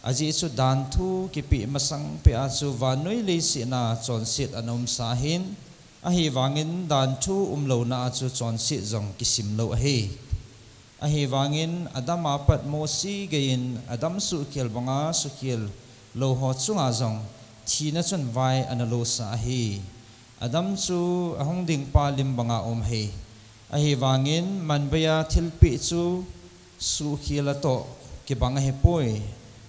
Ajeh chu danthu kipeh masang peh a chu vannoi leiset a chonset ana umsa ahin, ahivangin danthu umlouna a chu chonset jong kisimlou ahi. Ahivangin Adam a pat Mosi geiyin Adam suhkhel banga suhkhel louho chunga jong thina chun vai ana losah ahi. Adam chu ahung dingpa lim banga um ahi. Ahivangin manbeiya thilpeh chu suhkhel a toh kibang ahipoi.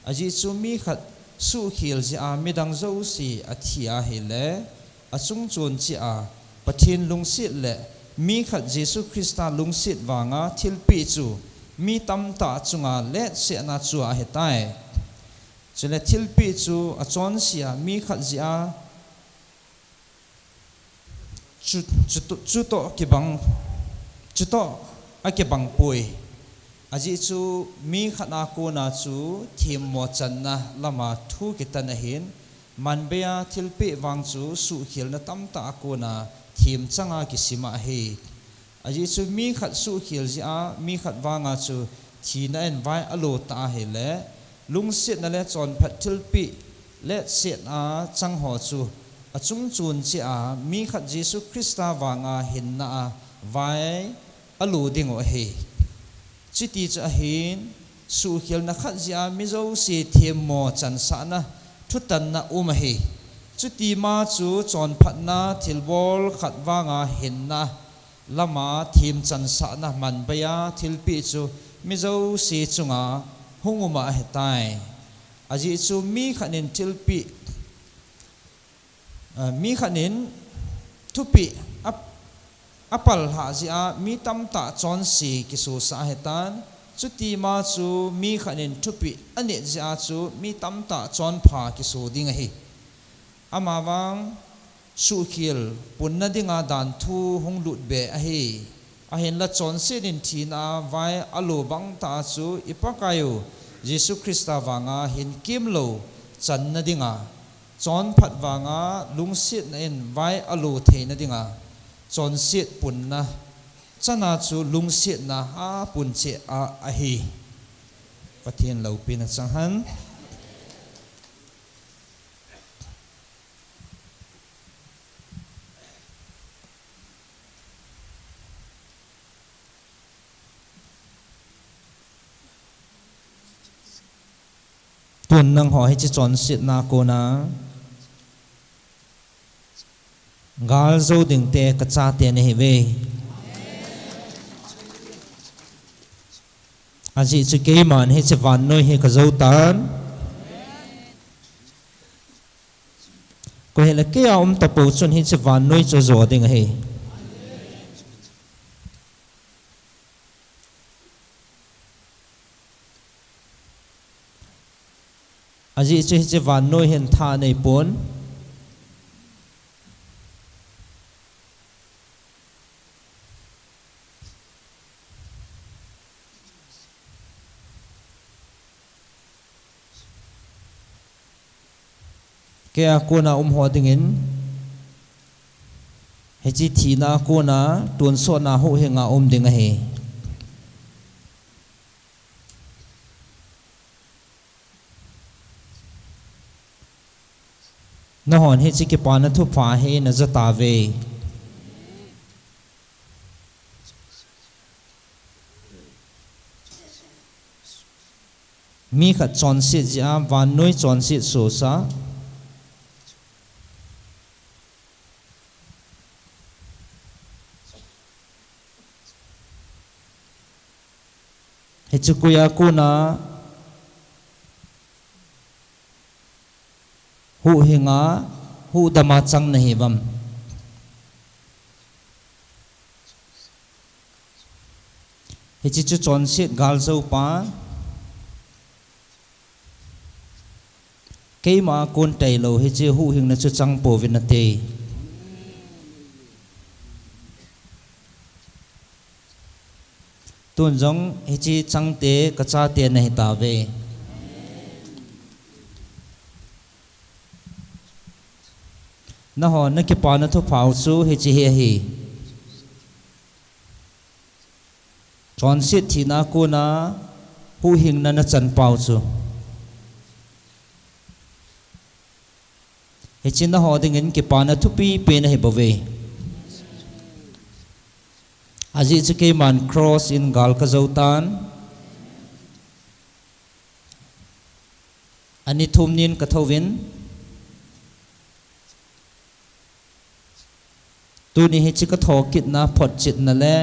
Ajeh chu mi khat suhkhel jeh a midang jouse athi ahile, achungchon cheh a Pathen lungset le mi khat Jesu Christa lungset vanga thilpeh chu mi tamtah chunga letsetna chu ahitai. Chule thilpeh chu achonse a mi khat jeh a chu, chu, chutoh kibang, chutoh akibang poi. Ajeh chu mi khat a kona chu themmo channa lama thu kitan ahin, manbeiya thilpeh vang chu suhkhelna tamtah a kona themchanga kisima ahi. Ajeh chu mi khat suhkhel jeh a mi khat vanga chu thina in vai alo ta ahile, lungsetna le chonphat thilpeh letsetna changho chu achungchon cheh a mi khat Jesu Christa vanga hinna a vai alo dingu ahi. Chuti chu ahin, suhkhelna khat jeh a mi jouse themmo chansahna thutanna um ahi. Chutima chu chonphatna thilbol khat vanga hinna lama themchansahna manbeiya thilpeh chu mi jouse chunga hung uma ahitai. Ajeh chu mi khat in thilpeh, ah, mi khat in thupeh a, apal hah jeh a mi tamtah chonse kisosah ahitan. Chutima chu mi khat in thupeh anet jeh a chu mi tamtah chonpha kiso ding ahi. Amavang suhkhel punna dinga danthu hung lutbe ahi. Ahinla chonset in thina a vai alo bangtah a chu i Pakaiu Jesu Christa vanga hinkemlou channa dinga, chonphat vanga lungsetna in vai alo theina dinga, chonset punna chana chu lungsetna apun cheh a ahi. Pathen loupina chang hen. Tun nangho hiche chonsetna kona gal jou dingte kachate nahiuve. Ajeh chu keiman hiche vannoi hi kajou tan. Koi hile kei a um tapou chun hiche vannoi chu ajo ding ahi. Ajeh chu hiche vannoi hin tha anei pon. Kei a kona um ho dingin, hiche thina a kona tonsotna huhhing a um ding ahi. Nahon hiche kipana thupha hi naja tauve. Mi khat chonset jeh a vannoi chonset sohsa. Hiche koi a kona huhhing a, huhdam a chang nahiuvem? Hiche chu chonset galjou pa. Keima a kon tailou hiche huhhingna chu chang pouvin nate. Tun jong hiche changte kachate nahi tauve. Nahon nakipana thupha u chu hiche hi ahi. Chonset thina a kona huhhingna nachan pau chu. Hiche naho dingin kipana thupi pen ahi bouve. Ajeh chu keiman cross in gal kajou tan. Ani thum nin kathouvin. Tuni hiche kathokitna photchetna le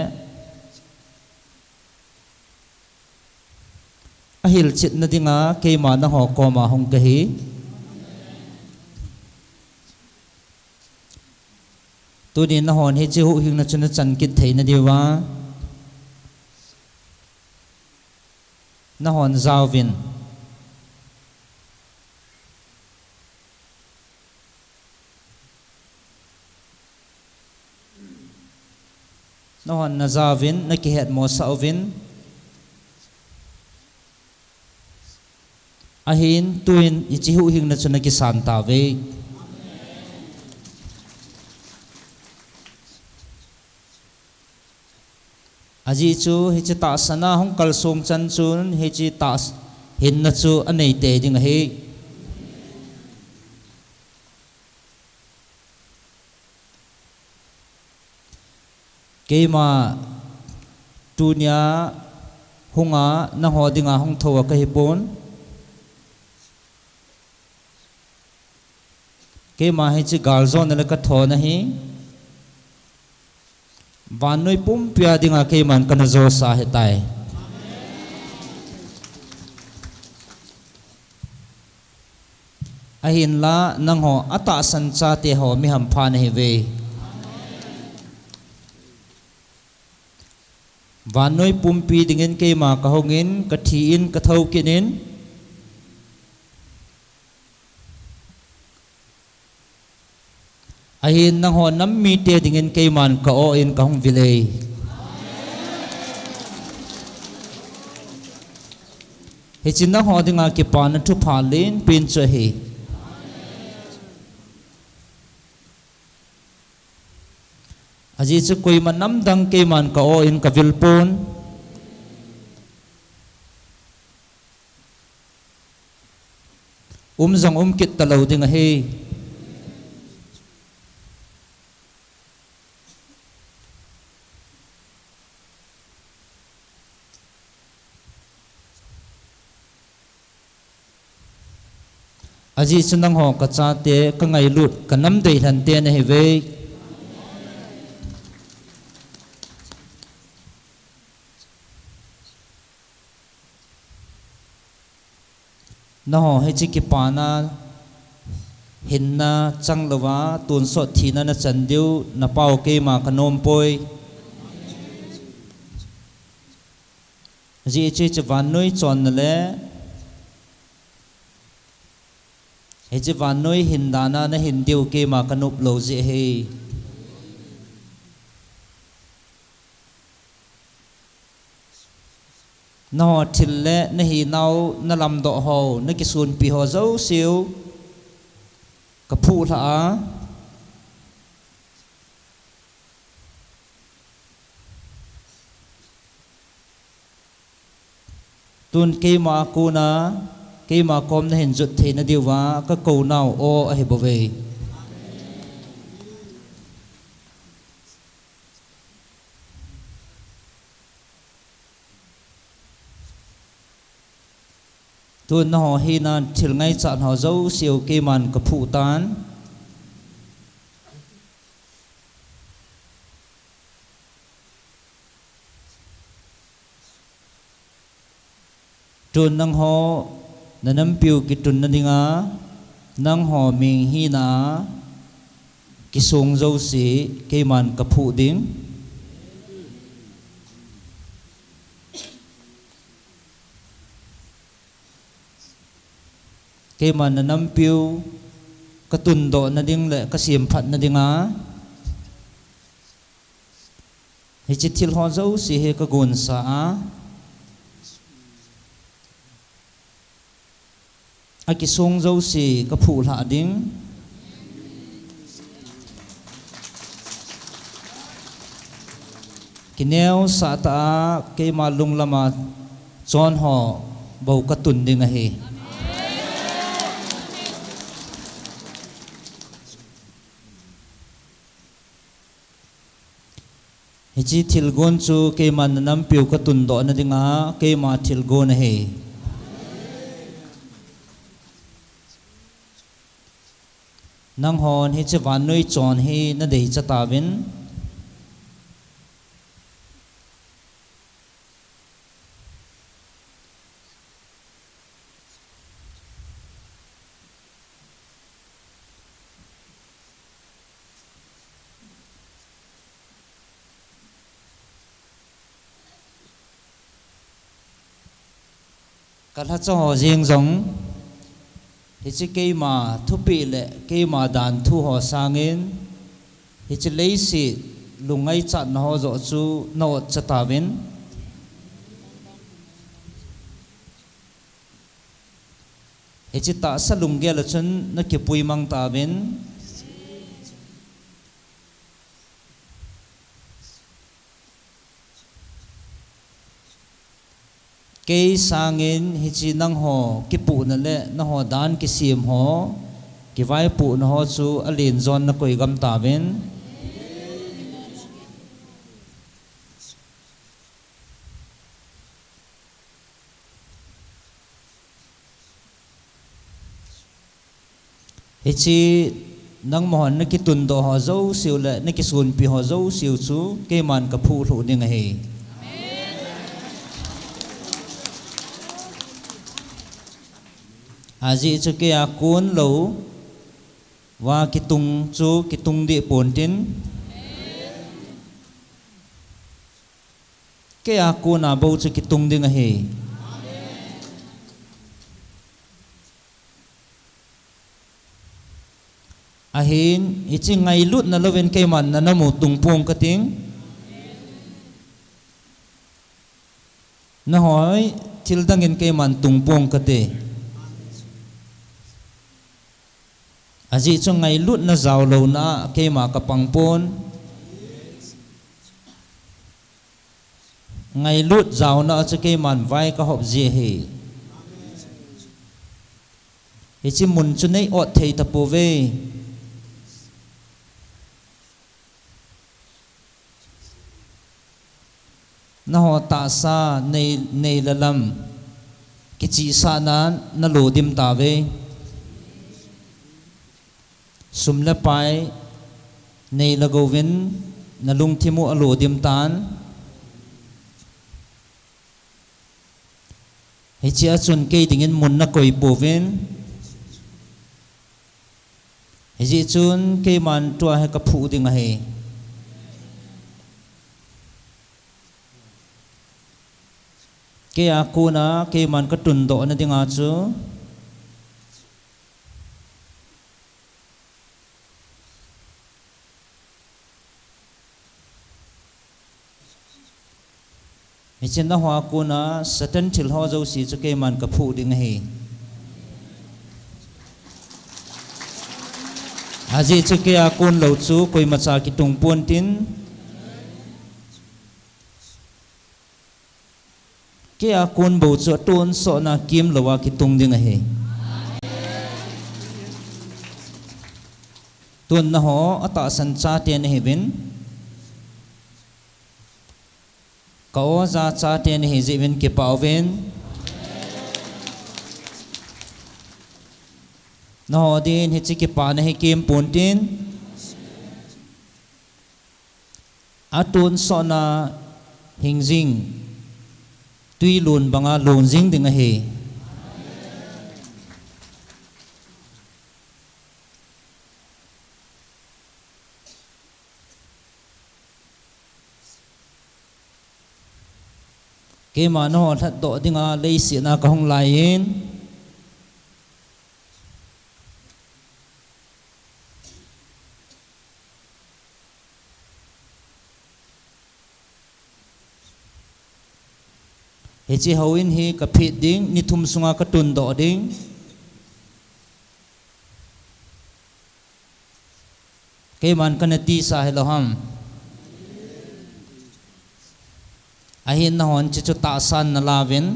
ahilchetna dinga keima naho koma hung kahi. Tuni nahon hiche huhhingna chu nachan kit theina diuva nahon jaovin. Nahon najaovin, nakihetmosah uvin. Ahin, tuin hiche huhhingna chu nakisan tauve. Ajeh chu hiche tahsan a hung kalsong chan chun hiche tah hinna chu anei tei ding ahi. Keima tunia hunga nangho dinga hung thou a kahipon. Keima hiche galjona le kathona hi vannoi pumpia dinga keiman kana josa ahitai. Ahinla nangho atahsan chate ho mi hampha nahiuve. Vannoi pumpi dingin keima kahungin, kathin, kathou kit in. Ahin nangho nam mite dingin keiman ka-o in kahung vil e. Hiche nangho dinga kipana thupha lenpen chu ahi. Ajeh chu koima namdang keiman ka-o in kavil pon. Um jong um kit talou ding ahi. Ajeh chu nangho kachate, kangailut, kanam deilhen te nahiuve. Nangho hiche kipana Hinna chang louva tonsot thina nachan diu napao keima kanom poi. Ajeh chu hiche vannoi chonna le hiche vannoi hin dana nahin diu keima kanop lou jeh ahi. Nangho thil le nahinau, nalamdoh ho, nakisunpi ho jouseu kaphuh lhah a, tun keima a kona, keima kom nahin jot theina diuva kakounau o ahi bouve. Tun nangho hina thil ngaichat ho jouseu keiman kaphuh tan. Tun nangho nanampiu kitunna dinga, nangho ming hina kisong jouse keiman kaphuh ding. Keiman nanampiu katundohna ding le kasemphatna dinga, hiche thil ho jouse hi kagonsa a, akisong jouse kaphuh lhah ding. Kineosah tah a keima lunglama chon ho bou katun ding ahi. Hiche thilgon chu keiman nanampiu katundohna dinga keima thilgon ahi. Nanghon hiche vannoi chon hi nadeicha tauvin. Kalhacha ho jeng jong, hiche keima thupeh le keima danthu ho sangin, hiche leiset lungngaichatna ho joh chu na-otcha tauvin. Hiche tahsa lunggel a chun nakipui mang tauvin. Kei sangin hiche nangho kipuhna le nangho dan kisem ho, kivaipohna ho chu alen jon nakoi gam tauvin. Hiche nangma hon nakitundoh ho jouseu le nakisonpi ho jouseu chu keiman kaphuh lhuh ding ahi. Ajeh chu keia kon louva kitung chu kitung deh pontin, keia kona bou chu kitung ding ahi. Ahin, hiche ngailutna louvin keiman nanamu tung pong kating. Nahoi, thil dangin keiman tung pong kate. Ajeh chu ngailutna jaolouna a keima kapang pon. Ngailut jaona a chu keiman vai kahop ji ahi. Hiche mun chu nei-ot thei tapouve. Nangho tahsa nei, nei le lam kichihsahnan nalodim tauve. Sum le pai nei le gouvin nalungthim u alodim tan. Hichea chun kei dingin mun nakoi pouvin. Hijeh chun keiman tua hi kaphuh ding ahi. Kei a kona keiman katundoh na dinga chu Hiche nangho a kona Satan thilho jouse chu keiman kaphuh ding ahi. Ajeh chu kei a kon lou chu koimacha kitung pontin, kei a kon bou chu atonsotna kimlouva kitung ding ahi. Tun nangho atahsan chate nahiuvin, ka-o ja chate nahi jeh uvin kipah uvin. Nangho din hiche kipana hi kimpontin, atonsotna hingjing twilon banga lon jing ding ahi. Keima nangho lhatdoh dinga leiset a kahung laiyin, hiche houin hi kaphet ding, ni thum sunga katundoh ding. Keiman kana tisa hilou ham? Ahin nahon hiche chu tahsan nalauvin.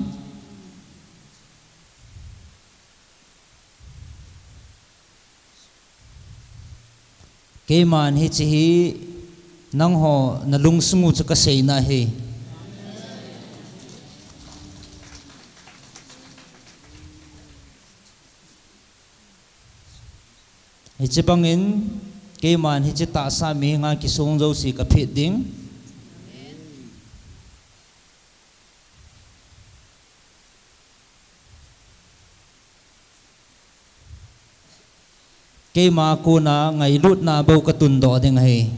Keiman hiche hi nangho nalungsung u chu kaseina ahi. Hiche bangin keiman hiche tahsa mihinga kisong jouse kaphet ding. Keima kona ngailutna bou katundoh ding ahi.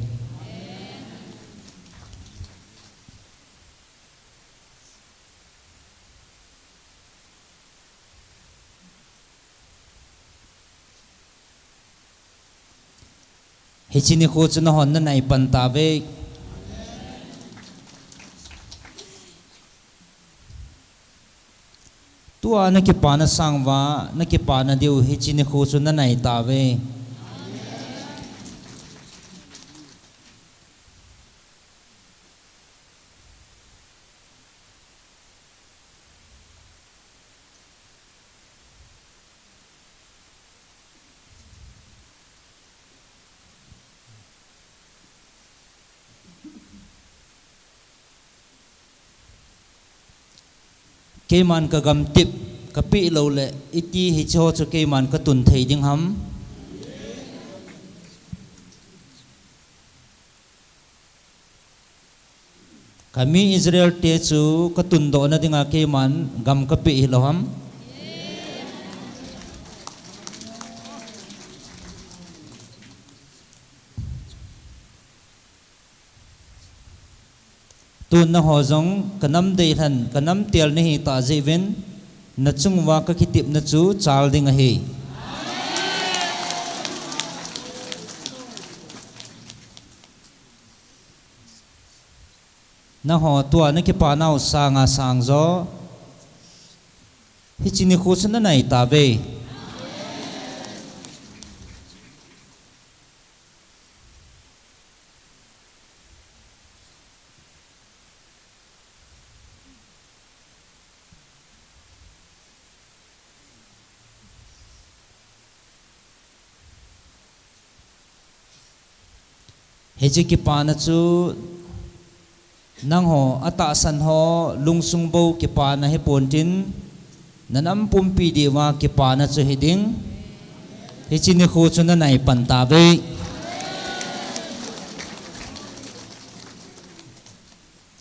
Hiche nikho chu nahon nanai pan tauve. Tua nakipana sang uva, nakipana diu hiche nikho chu nanai tauve. Keiman kagamtep kapeh louleh, iti hicheho chu keiman katun thei ding ham? Kami Israel te chu katundoh na dinga keiman gam kapeh hilou ham? Tun nangho jong kanam deilhen, kanam tel nahi tah jeh uvin, nachung uva kakitepna chu chal ding ahi. Nangho tua nakipanau sanga sang jo, hiche nikho chu nanai tauve. Hiche kipana chu nangho atahsan ho lungsung bou kipana hipontin, nanam pumpi diuva kipana chu hiding. Hiche nikho chu nanai pan tauve.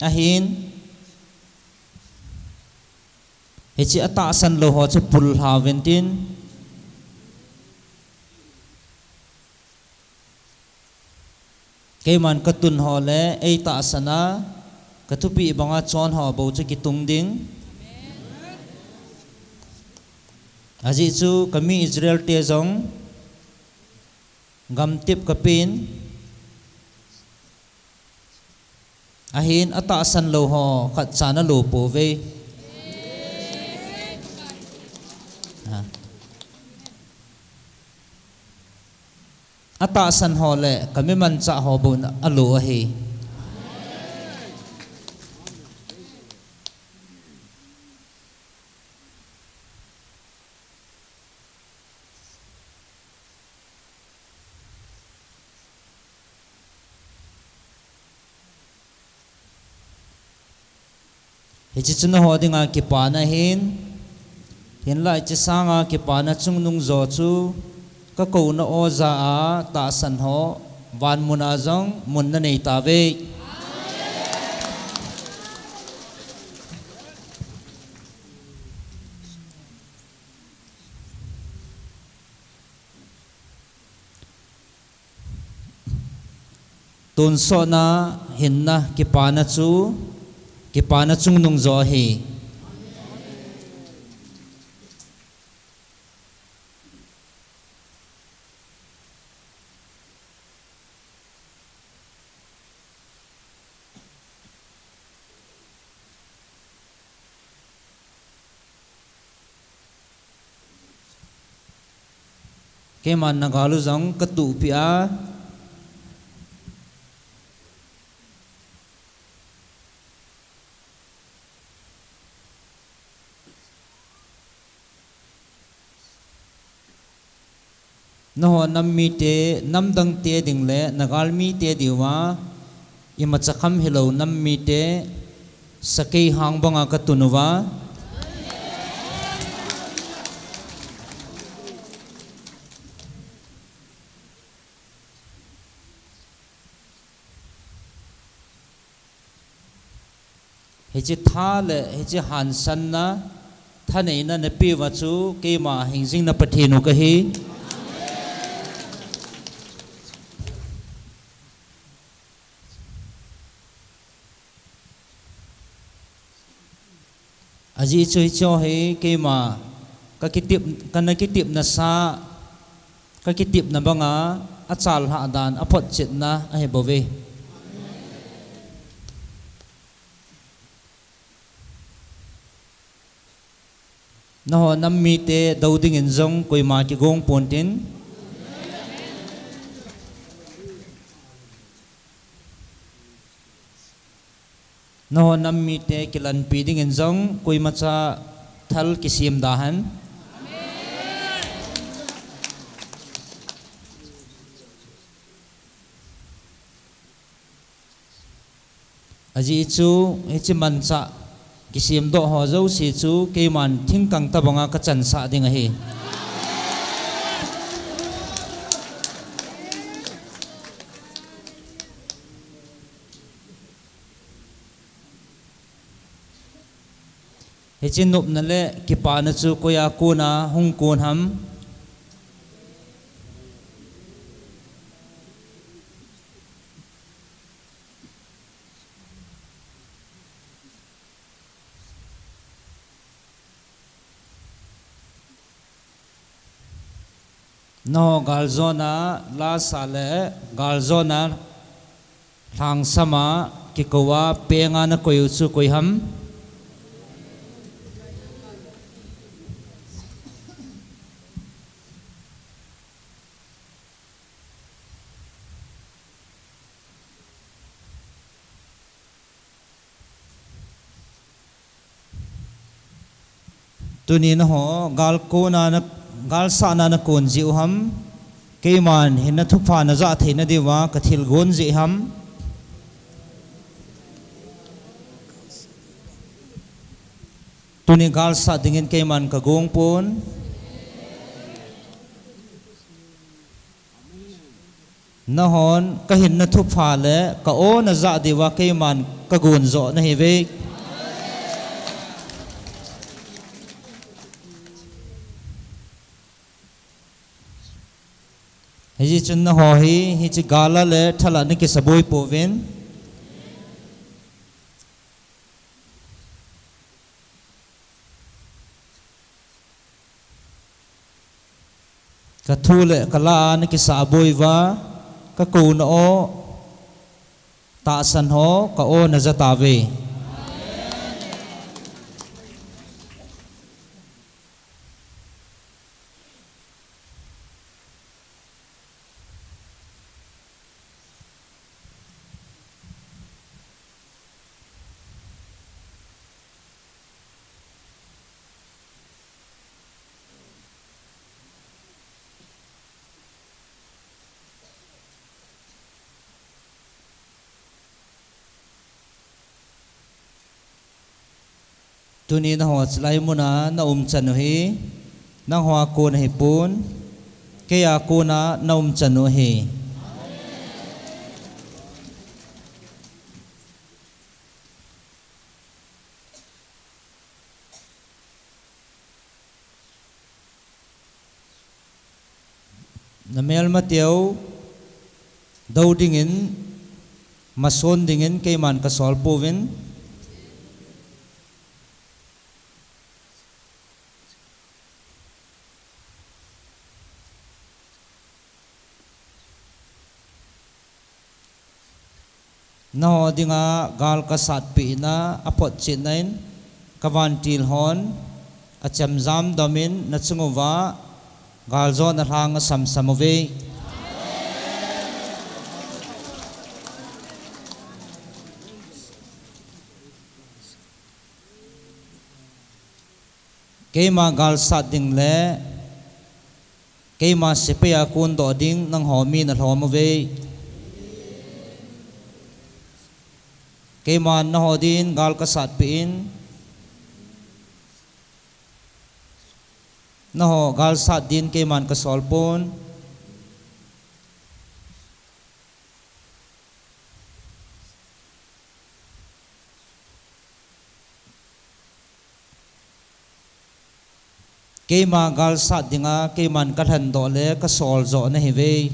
Ahin, hiche atahsan lou ho chu pullha uvintin, Keiman katun ho le eitahsan a, kathupeh banga chon ho bou chu kitung ding. Ajeh chu kami Israel te jong gamtep kapen. Ahin atahsan lou ho khatcha nalou pouve. Ah. Atahsan ho le kami manchah ho bou alou ahi. Hiche chu nangho dinga kipana ahin, hinlah hiche sanga kipana chungnung jo chu kakouna oja a tahsan ho van muna jong mun nanei tauve. Tonsotna, hinna, kipana chu, kipana chungnung jo ahi. Keiman nagal u jong katuhpeh a. Nangho nam mite, namdang te ding le nagal mite diuva, imacha kham hilou nam mite, sakei hang banga katun uva. Hiche tha le hiche hansanna, thaneina napeuva chu keima hingjingna Pathen u kahi. Ajeh chu hiche hi keima kakitep, kana kitepna sa, kakitepna banga achalhah dan, aphotchetna ahibouve. Nangho nam mite dou dingin jong koima kigong pontin. Nangho nam mite kilanpi dingin jong koimacha thal kisem dahen. Ajeh chu, hiche manchah kisemdoh ho jouse chu keiman thingkang tobanga kachansah ding ahi. Hiche nopna le kipana chu koiya kona hung kon ham? Nangho galjona lasa le galjona lhangsama kikouva penga nakoi u chu koi ham? Tuni nangho gal kona na, galsahna nakon jeh u ham? Keiman hinna thupha najah theina diuva kathilgon jeh ham? Tuni galsah dingin keiman kagong pon. Nanghon kahinna thupha le ka-o najah diuva keiman kagon joh nahiuve. Hijeh chun nangho hi, hiche gal a le thal a nakisaboi pouvin. Kathu le kala a nakisaboi uva, kakouna u, tahsan ho, ka-o naja tauve. Tuni nangho chulai muna naum chan u hi, nangho a kon ahipon, kei a kona naum chan u ahi. Namelmateu dou dingin, mason dingin keiman kasol pouvin. Nangho dinga gal kasatpeh na, aphotchetna in, kavantil hon, achemjam domin, nachung uva, galjona lhang asamsam uve. Keima galsat ding le, keima sepai a kondoh ding nangho min alhom uve. Keiman nangho din gal kasatpeh in, nangho galsat din keiman kasol pon. Keima galsat dinga, keiman kalhendoh le kasol joh nahiuve.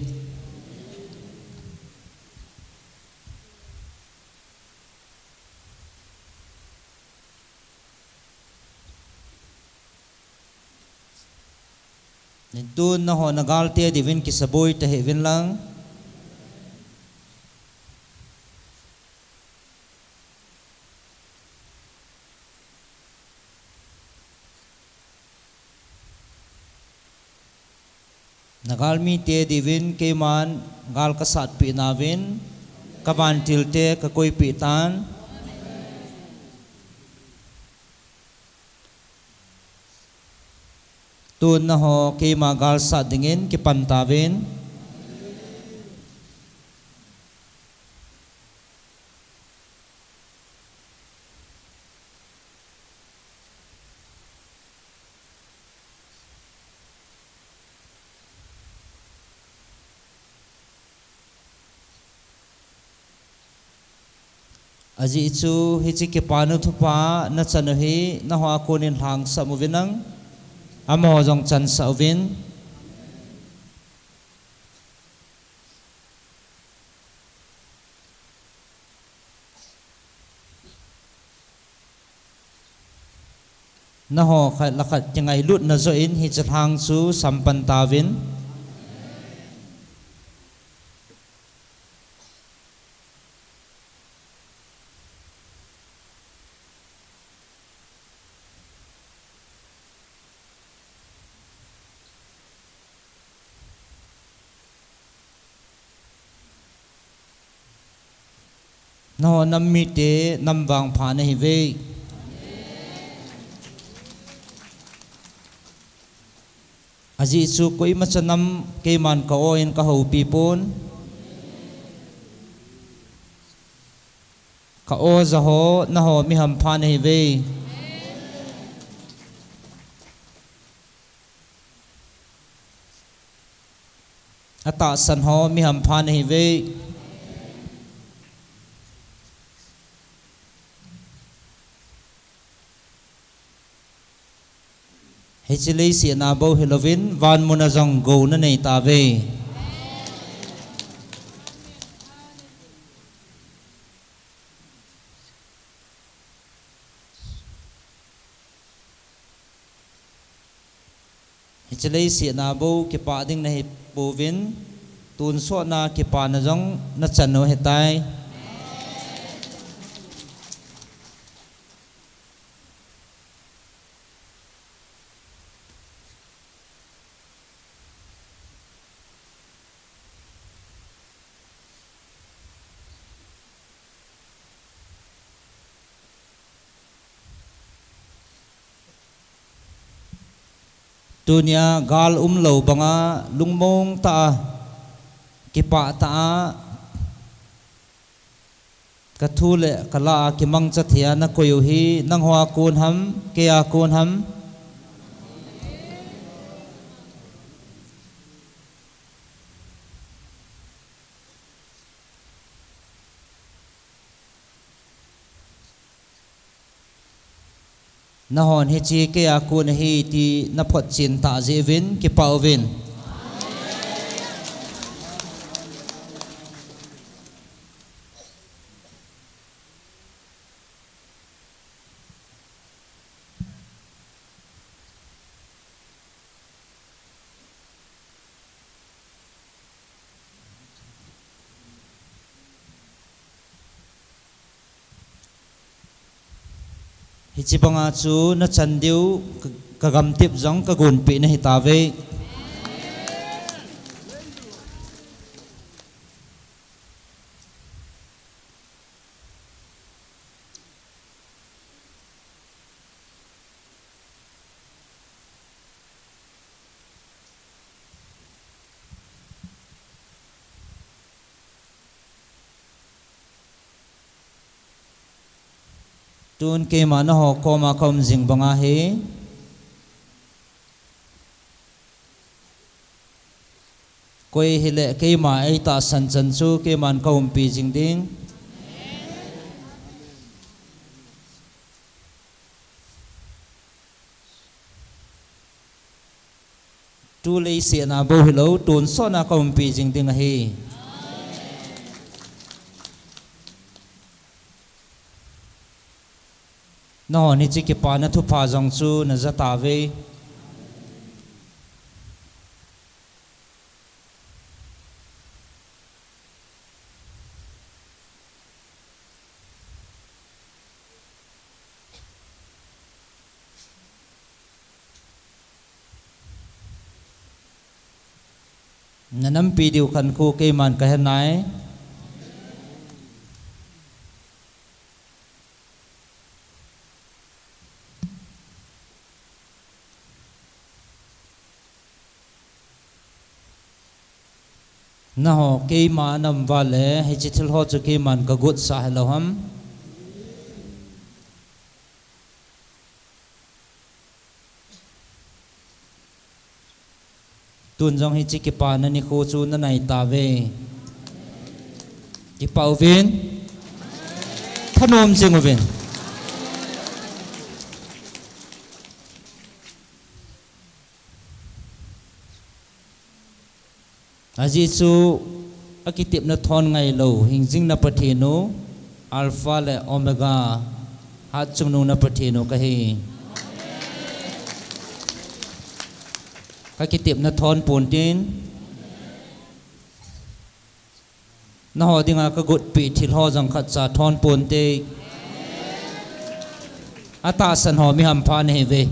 Tun nangho nagal te diuvin kisaboi tahih uvin lang. Nagalmi te diuvin keiman gal kasatpeh nauvin, kavantil te kakoipeh tan. Tun nangho keima galsat dingin kipan tauvin. Ajeh chu hiche kipana thupha nachan u hi nangho a konin lhangsam uvin lang, amaho jong chansah uvin. Nangho khat le khat kingailutna joh in hiche lhang chu sampan tauvin. Nangho nam mite nam vangpha nahiuve. Ajeh chu koimacha nam keiman ka-o in kahoupi pon. Ka-o jaho, nangho mi hampha nahiuve. Atahsan ho mi hampha nahiuve. Hiche leiset a bou hilouvin, van muna jong gou nanei tauve. Hiche leiset a bou kipah ding nahi pouvin, tonsot na kipana jong nachan u ahitai. Tunia gal umlou banga lungmong tah a, kipah tah a, kathu le kala a kimangcha thei a nakoi u hi nangho a kon ham, kei a kon ham? Nahon hiche kei a kon ahi ti naphotchen tah jeh uvin kipah uvin. Hiche banga chu nachan diu, ka, kagamtep jong kagonpeh nahi tauve. Tun keima naho koma kaum jing banga hi, koi hile keima eitahsan chan chu keiman kaumpi jing ding. Tu leiset a bou hilou, tonsot na kaumpi jing ding ahi. Nahon hiche kipana thupha jong chu naja tauve. Nanampi diu khankho keiman kahe nai. Naho keima nam uva le hiche thilho chu keiman kagotsah hilou ham? Tun jong hiche kipana nikho chu nanai tauve. Kipah uvin, thanom jing uvin. Ajeh chu akitepna thon ngailou hingjingna Pathen u, Alpha le Omega, hatchungnung na Pathen u kahi. Kakitepna thon ponte, naho dinga kagotpeh thilho jong khatcha thon ponte. Atahsan ho mi hampha nahiuve.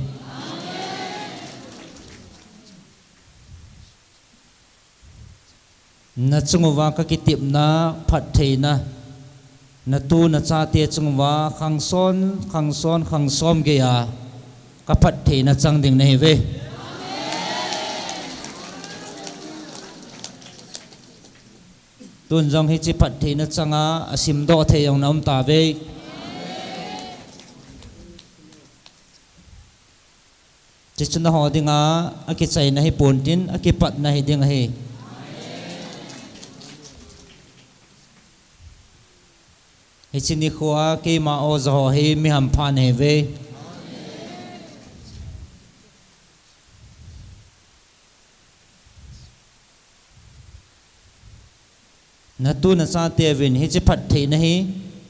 Nachung uva kakitepna, phattheina, natu nachate chung uva khangson khangson khangsom geiya kaphattheina chang ding nahiuve. Tun jong hiche phattheina changa asimdoh thei jong naum tauve. Hiche chu naho dinga akichaina hiponte, akipatna hiding ahi. Hiche nikhoa keima oja ho hi mi hampha nahiuve. Natu nachateuvin hiche phattheina hi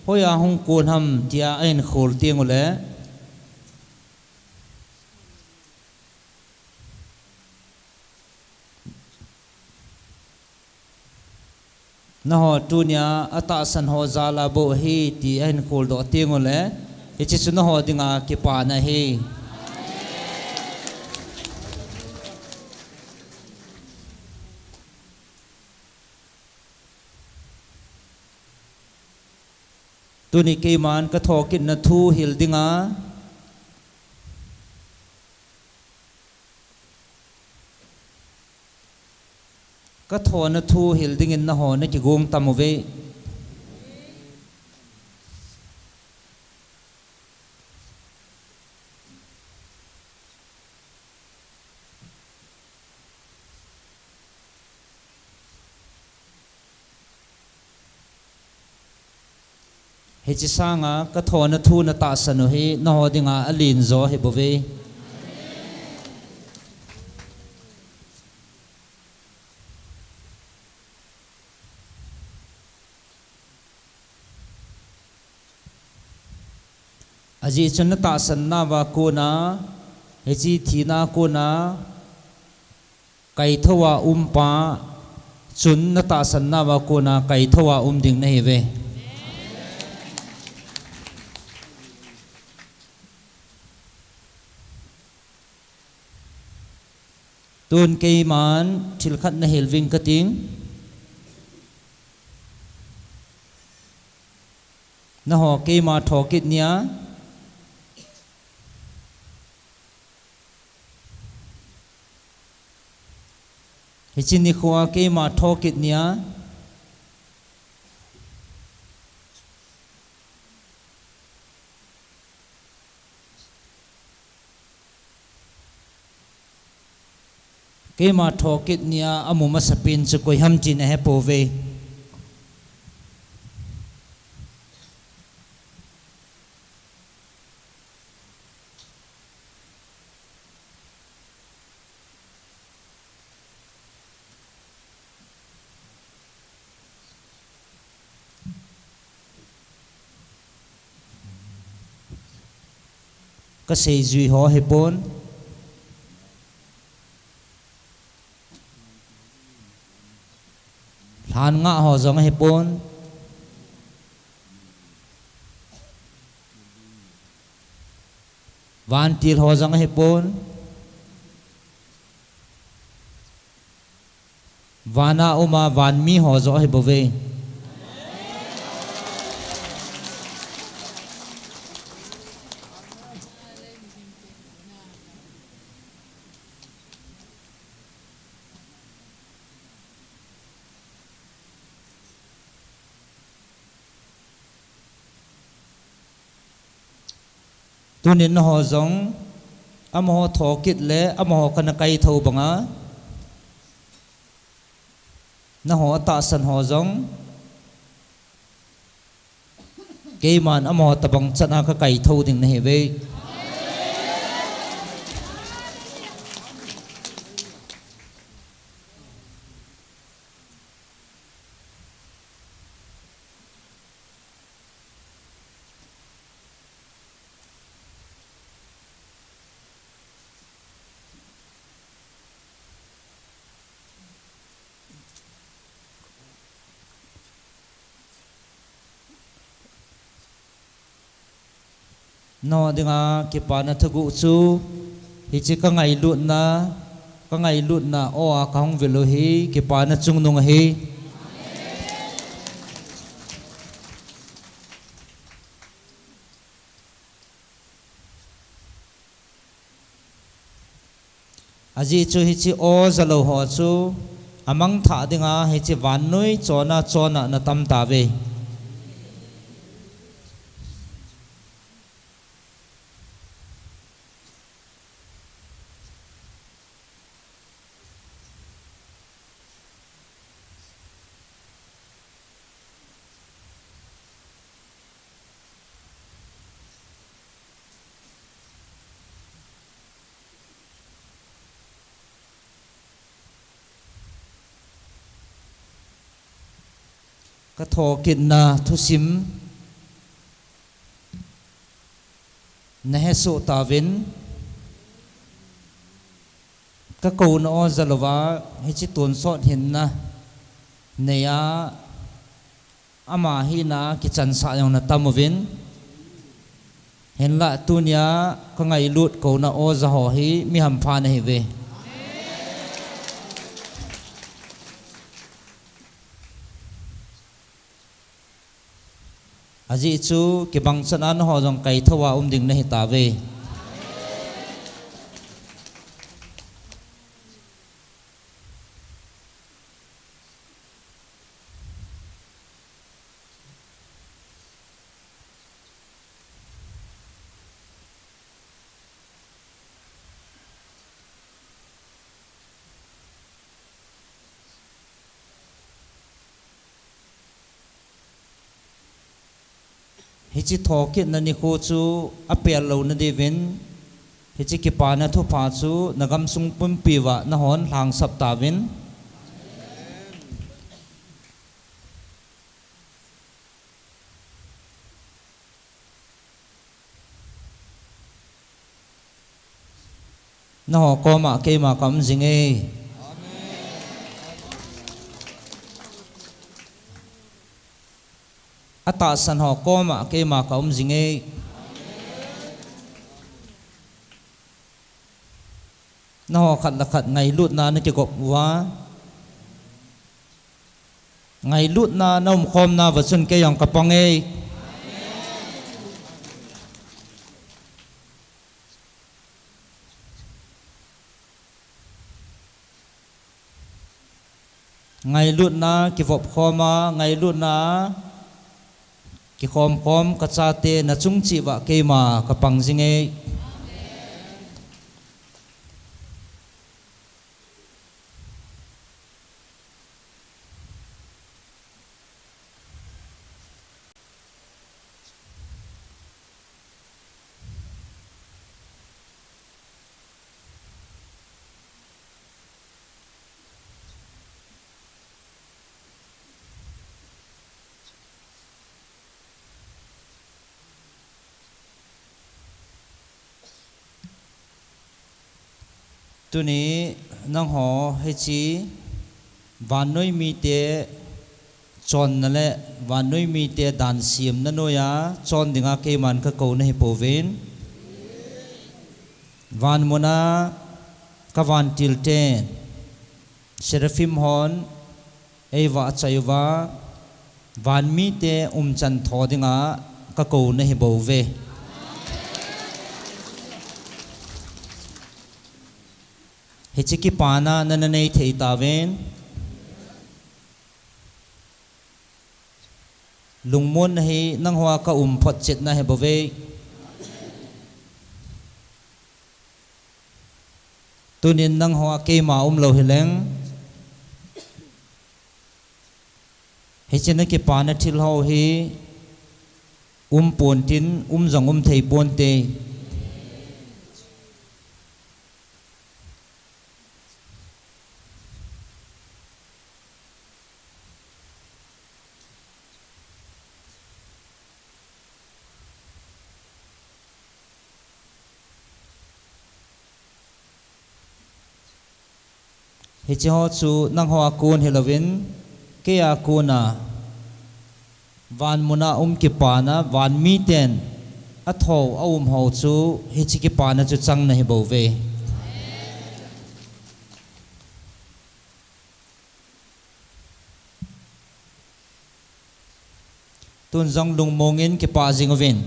hoiya hung kon ham tia ahin khol tengule, Naho tunia atahsan ho jal a bou ahi ti ahin kholdoh teng uleh, hiche chu naho dinga kipana ahi. Tuni keiman kathokitna thu hil dinga, kathona thu hil dingin naho nakigong tam uve. Hiche sanga kathona thu natahsan u hi naho dinga alenjo ahibouve. Ajeh chu natahsan nauva kona, hiche thina kona, kaithouva umpa chun natahsan nauva kona kaithouva um ding nahiuve. Tun keiman thil khat nahil ving kating. Naho keima thokit nia, hiche nikhoa keima thokit nia, keima thokit nia amu masapen chu koiham ti nahepouve. Kaseijui ho hipon, lhan ngah ho jong ahipon, vantil ho jong ahipon, vana uma vanmi ho joh ahibouve. Tunin naho jong, amaho thokit le amaho kana kaithou banga, naho atahsan ho jong, keiman amaho tobang chan a kakaithou ding nahiuve. Naho dinga kipana thuguh chu, hiche kangailutna, kangailutna aw a kahung vil u hi kipana chungnung ahi. Ajeh chu hiche aw jalou ho chu amangthah dinga hiche vannoi chona chona natam tauve. Kathokitna thusim nahesoh tauvin, kakouna aw jalouva hiche tonsot hinna neiya Ama hina kichansah jong na tam uvin. Hinlah tunia ka ngailut kouna oja ho hi mi hampha na hiuve. Ajeh chu kibang chan a naho jong kaithou a um ding na hitauve. Hiche thokitna nikho chu apel louna diuvin, hiche kipana thupha chu na gamsung pumpi uva nahon lhangsap tauvin. Naho koma keima ka um jing e. Atahsan ho koma keima ka um jing e. Naho khat le khat ngailutna na kigop uva, ngailutna na umkhomna uva chun kei jong ka pang e. Ngailutna kivop khoma, ngailutna kikhom khom ka chate na chung cheh uva keima ka pang jing e. Tuni nangho hiche vannoi mite chonna le vannoi mite dan semna noiya chon dinga keiman ka kou nahi pouvin. Van muna ka vantil ten, Seraphim hon eivahchoi uva, van mite umchan tho dinga ka kou nahi bouve. Hiche kipana nana nei thei tauvin. Lungmonna hi nangho a ka um photchetna ahi bouve. Tunin nangho a keima umlou hileng, hiche na kipana thil ho hi um pontin, um jong um thei ponte. Hiche ho chu nangho a kon hilouvin, kei a kona, van muna um kipana, van miten athou a um ho chu, hiche kipana chu chang nahi bouve. Tun jong lungmongin kipah jing uvin.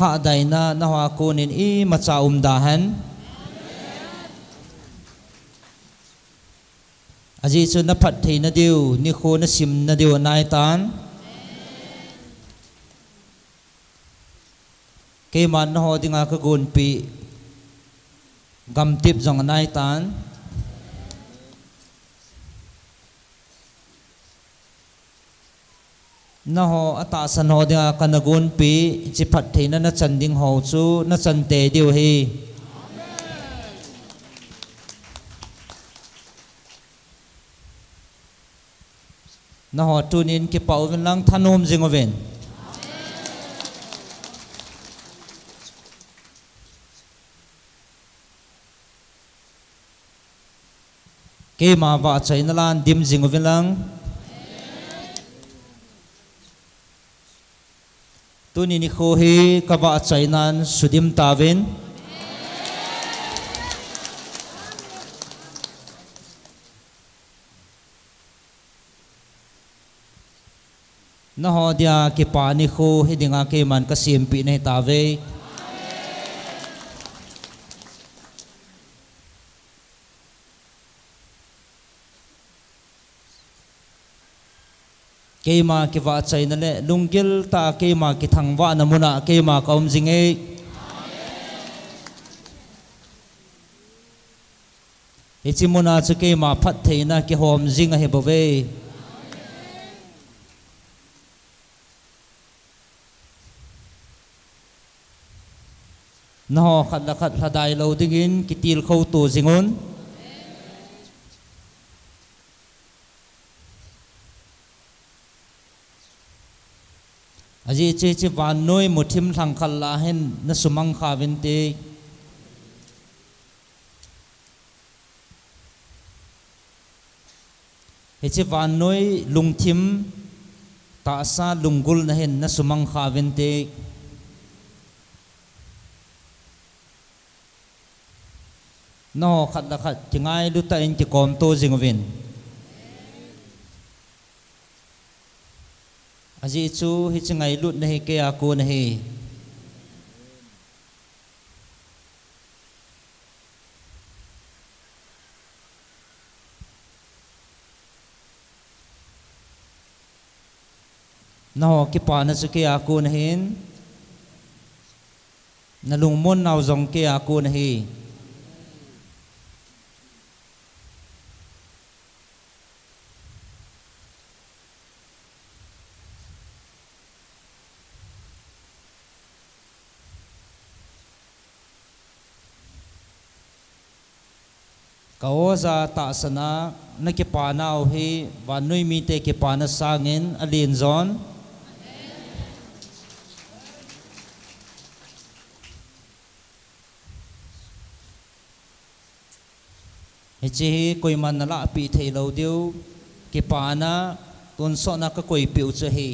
Lhahdaina nangho a konin imacha umda hen. Ajeh chu na phattheina diu, nikho na simna diu anaitan. Keiman nangho dinga ka gonpeh gamtep jong anaitan. Nangho atahsan ho dinga kana gonpeh, hiche phattheina nachan ding ho chu nachan tei diu ahi. Nangho tunin kipah uvin lang thanom jing uvin. Keima vahchoina lan dim jing uvin lang. Tuni nikho hi ka vahchoinan sudim tauvin. Nangho dia kipa nikho hi dinga keiman ka sempeh nahi tauve. Keima kivahchoina le lunggil tah a keima kithangvahna muna keima ka um jing e. Hiche muna chu keima phattheina kihom jing ahi bouve. Nangho khat le khat lhadai lou dingin kitilkhou to jing un. Ajeh chu hiche vannoi muthim lhangkhal lah a hin na sumang kha uvin te. Hiche vannoi lungthim tahsa lunggulna hin na sumang kha uvin te. Nangho khat le khat kingailu tah in kikom to jing uvin. Ajeh chu hiche ngailutna hi kei a kon ahi. Nangho kipana chu kei a kon ahin, na lungmonnau jong kei a kon ahi. Ka oja tahsan a na kipanau hi vannoi mite kipana sangin alen jon. Hiche hi koiman na lahpeh thei lou diu, kipana tonsot na ka koipeh u chu ahi.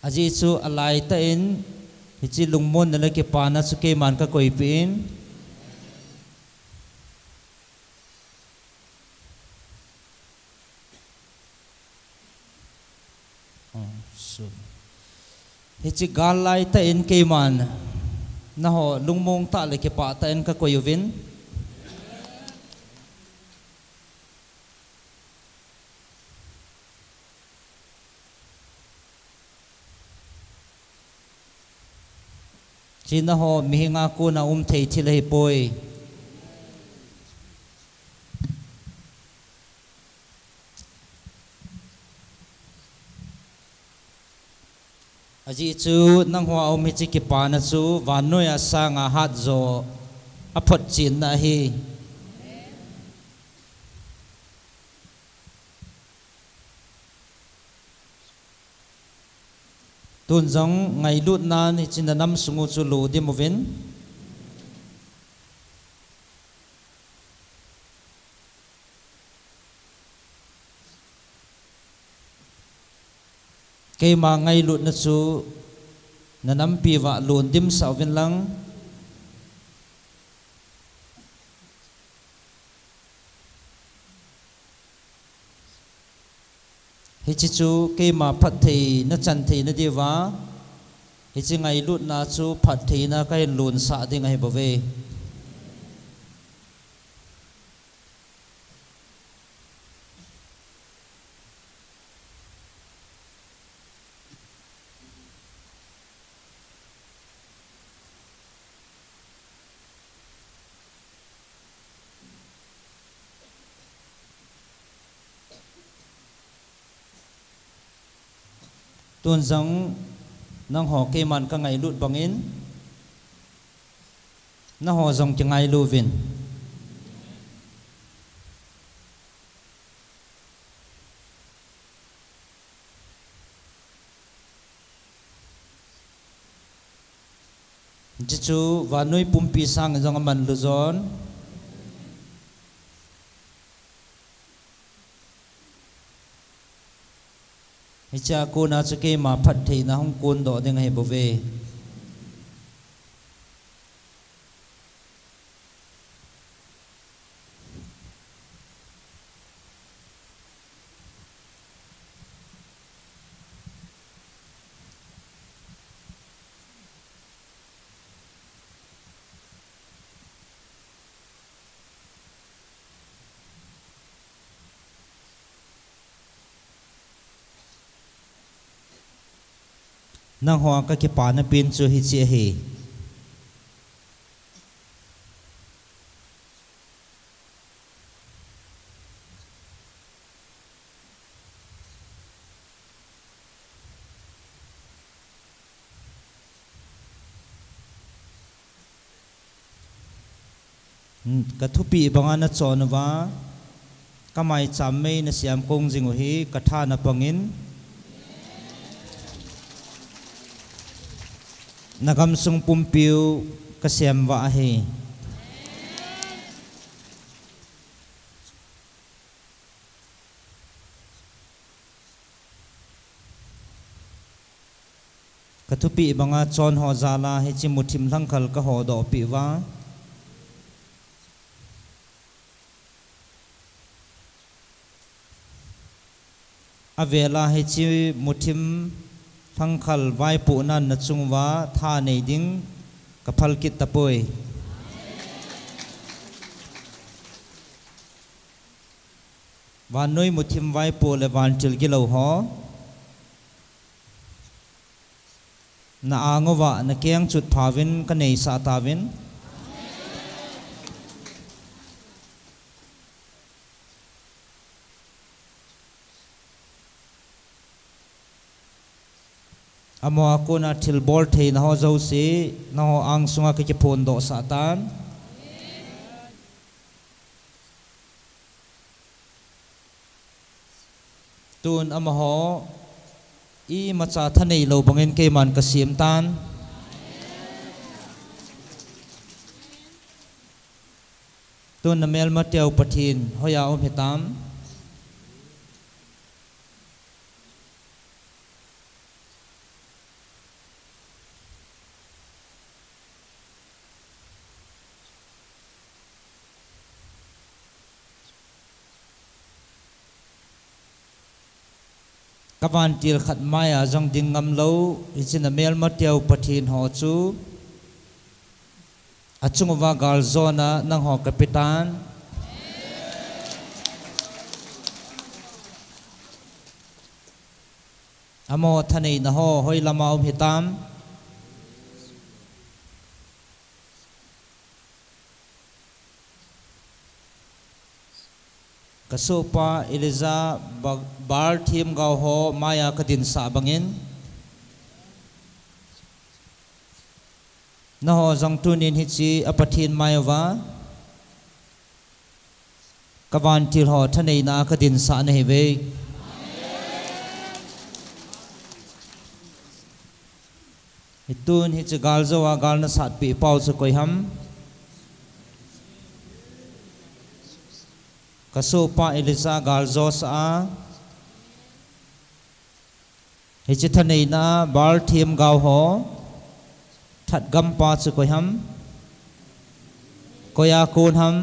Ajeh chu alaitah in hiche lungmonna le kipana chu keiman ka koipeh in. Oh, so. Hiche gal laitah in keiman nangho lungmong tah le kipah tah in ka koi uvin. Hiche nangho mihinga kona um thei thil ahipoi. Ajeh chu nangho a um hiche kipana chu vannoi a sanga hatjo a photchenna ahi. Tun jong ngailutnan hiche na nam sung u chu lo dim uvin. Keima ngailutna chu na nampi uva lon dimsah uvin lang. Hiche chu keima phattheina chan theina diuva, hiche ngailutna chu phattheina kahin lonsah ding ahi bouve. Tun jong nangho keiman ka ngailut bangin, nangho jong kingailu uvin. Hichu vannoi pumpi sangin jong aman lhon. Hichea kona chu keima phattheina hung kondoh ding ahi bouve. Nangho a kakipana pen chu hiche ahi. Kathupeh banga nachon uva, kamaicham mei nasiam kong jing u hi katha napangin, nagamsung pumpiu kasemvah ahi. Kathupeh banga chonho jal a hiche muthim lhangkhal kahodoh peh uva, avel a hiche muthim lhangkhal vaipohnan nachung uva thanei ding kaphal kit tapoi. Vannoi muthim vaipoh le vantil gilou ho, na-ang uva nakengchot phauvin kaneisah tauvin. Amaho a kona thilbol theinaho jouse nangho angsunga kakiphondohsah tan. Tun amaho imacha thaneilou bangin keiman kasem tan. Tun namelmateu Pathen hoiya um hitam? Kavantil khat maiya jong ding ngamlou hiche namelmateu Pathen ho chu, achung uva galjona nangho kapetan. Amaho thaneinaho hoilama um hitam? Kasohpa Elijah, Ba-, Baal themgao ho maiya kadinsah bangin, nangho jong tunin hiche a Pathen mai uva kavantil ho thaneina a kadinsah nahiuve. Hitun hiche galjou a gal nasatpeh pau chu koiham? Kasohpa Elijah galjosah a, hiche thaneina a Baal themgao ho thatgampa chu koiham? Koiya kon ham?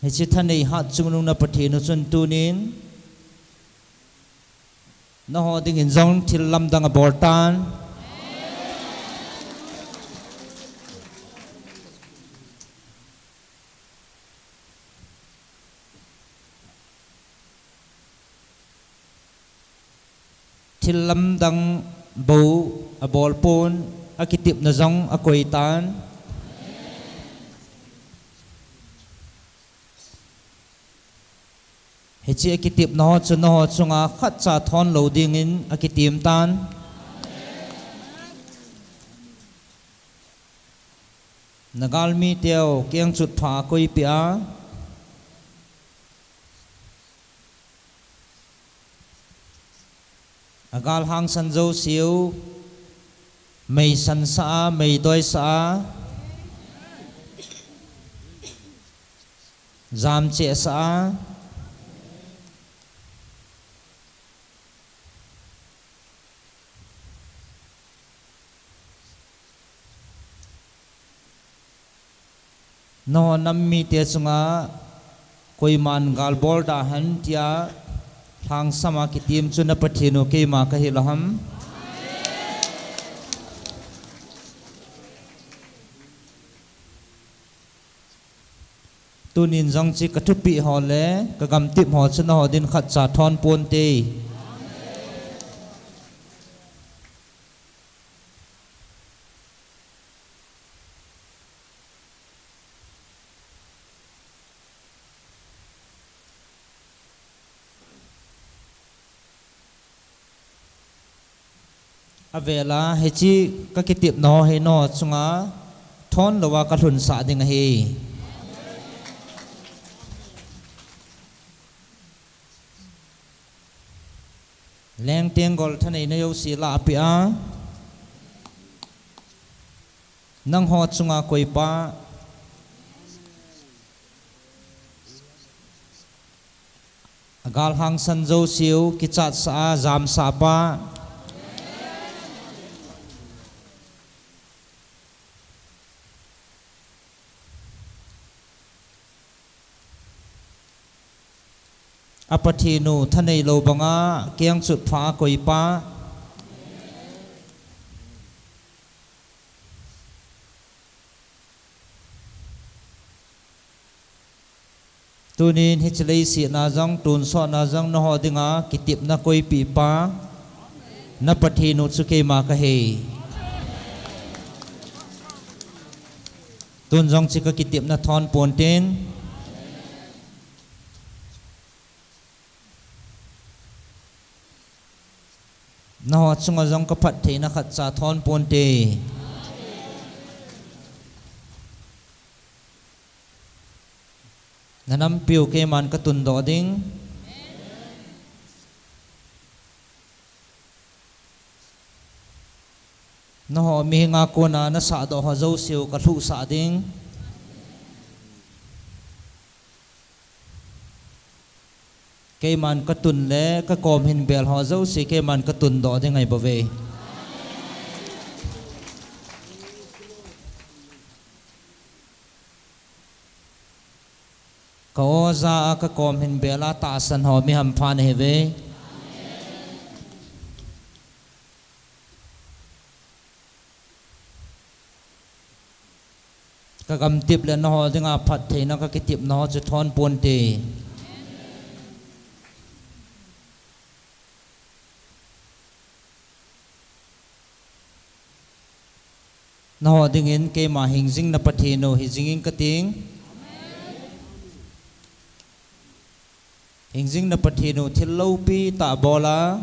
Hiche thanei hatchungnung na Pathen u chun tunin nangho dingin jong thil lamdang abol tan. Thil lamdang bou abol pon, akitepna jong akoi tan. Hiche akitepna ho chu nangho chunga khatcha thon lou dingin akitem tan. Nagalmi teu kengchot pha akoipeh a, Agal hangsan jouseu, meisan sah a, meidoi sah a, jamcheh sah a. Nangho nam mite chunga koiman galbol da hen tia lhangsam a kitim chu na Pathen u keima kahi lou ham? Tunin jong chu ka thupeh ho le ka gamtip ho chu nangho din khatcha thon ponte. Avel a hiche ka kitepna ho hi nangho chunga thon louva ka lhunsah ding ahi. Lengtenggol thaneina jouse lahpeh a, nangho chunga koipa, agal hangsan jouseu kichatsah a jamsah pa, a Pathen u thanei lou banga kengchot pha a koipa, tunin hiche leiset na jong, tonsot na jong nangho dinga kitepna koipeh pa, na Pathen u chu keima kahi. Tun jong chu ka kitepna thon ponten. Nangho chunga jong ka phattheina khatcha thon ponte. Na nampiu keiman ka tundoh ding. Nangho mihinga kona na sahdoh ho jouseu ka lhuhsah ding. Keiman ka tun le ka kom hin bel ho jouse keiman ka tundoh ding ahi bouve. Ka oja a ka kom hin bel a tahsan ho mi hampha nahiuve. Ka gamtip le nangho dinga phattheina ka kitepna ho chu thon ponte. Nangho dingin keima hingjing na Pathen u hijing inge kating. Hingjing na Pathen u thil loupi tah bol a,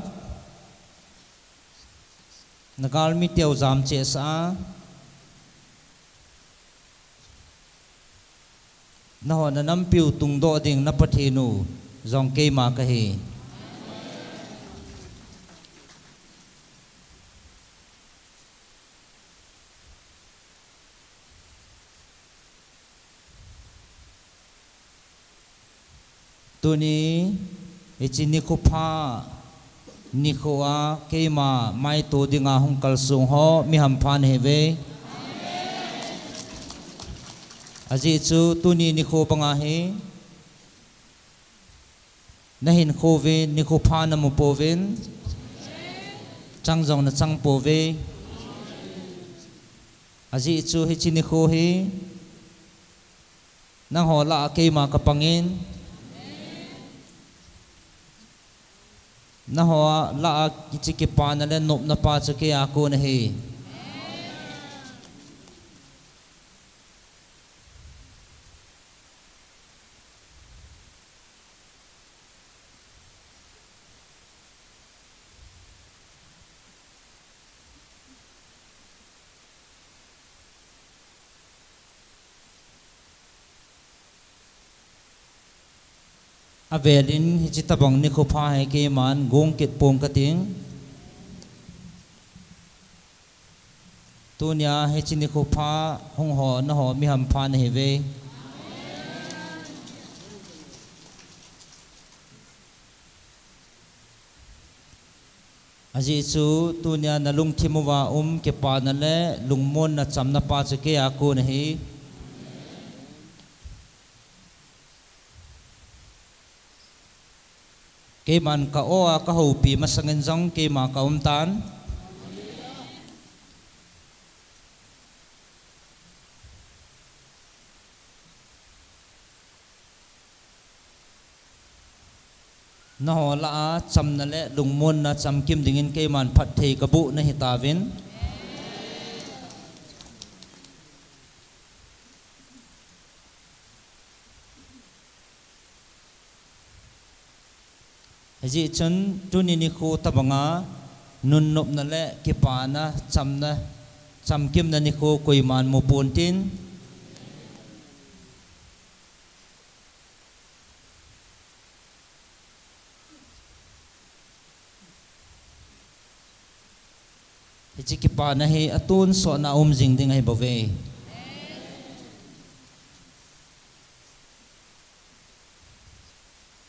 na galmi teu jamcheh sah a, nangho na nampiu tungdoh ding na Pathen u jong keima kahi. Tuni, hiche nikho pha, nikho a keima maito dinga hung kalsong ho mi hampha nahiuve. Ajeh chu tuni nikho banga hi, na hinkho uvin nikho pha na mu pouvin, chang jong na chang pouve. Ajeh chu hiche nikho hi, nangho lah a keima ka pangin, nangho lah a hiche kipana le nopna pa chu kei a kon ahi. Avelin hiche tabang nikho pha hi keiman gong kit pong kating. Tunia hiche nikho pha hung ho, naho mi hampha nahiuve. Ajeh chu tunia nalungthim uva um kipana le lungmonna chamna pa chu keia kon ahi. Keiman ka-o a kahoupi masangin jong keima kaum tan. Naho lah a chamna le lungmonna chamkim dingin keiman phatthei kaboh nahitauvin. Hijeh chun tuni nikho tobanga nunnopna le kipana, chamna, chamkimna nikho koiman mupontin. Hiche kipana hi atonsotna um jing ding ahibouve.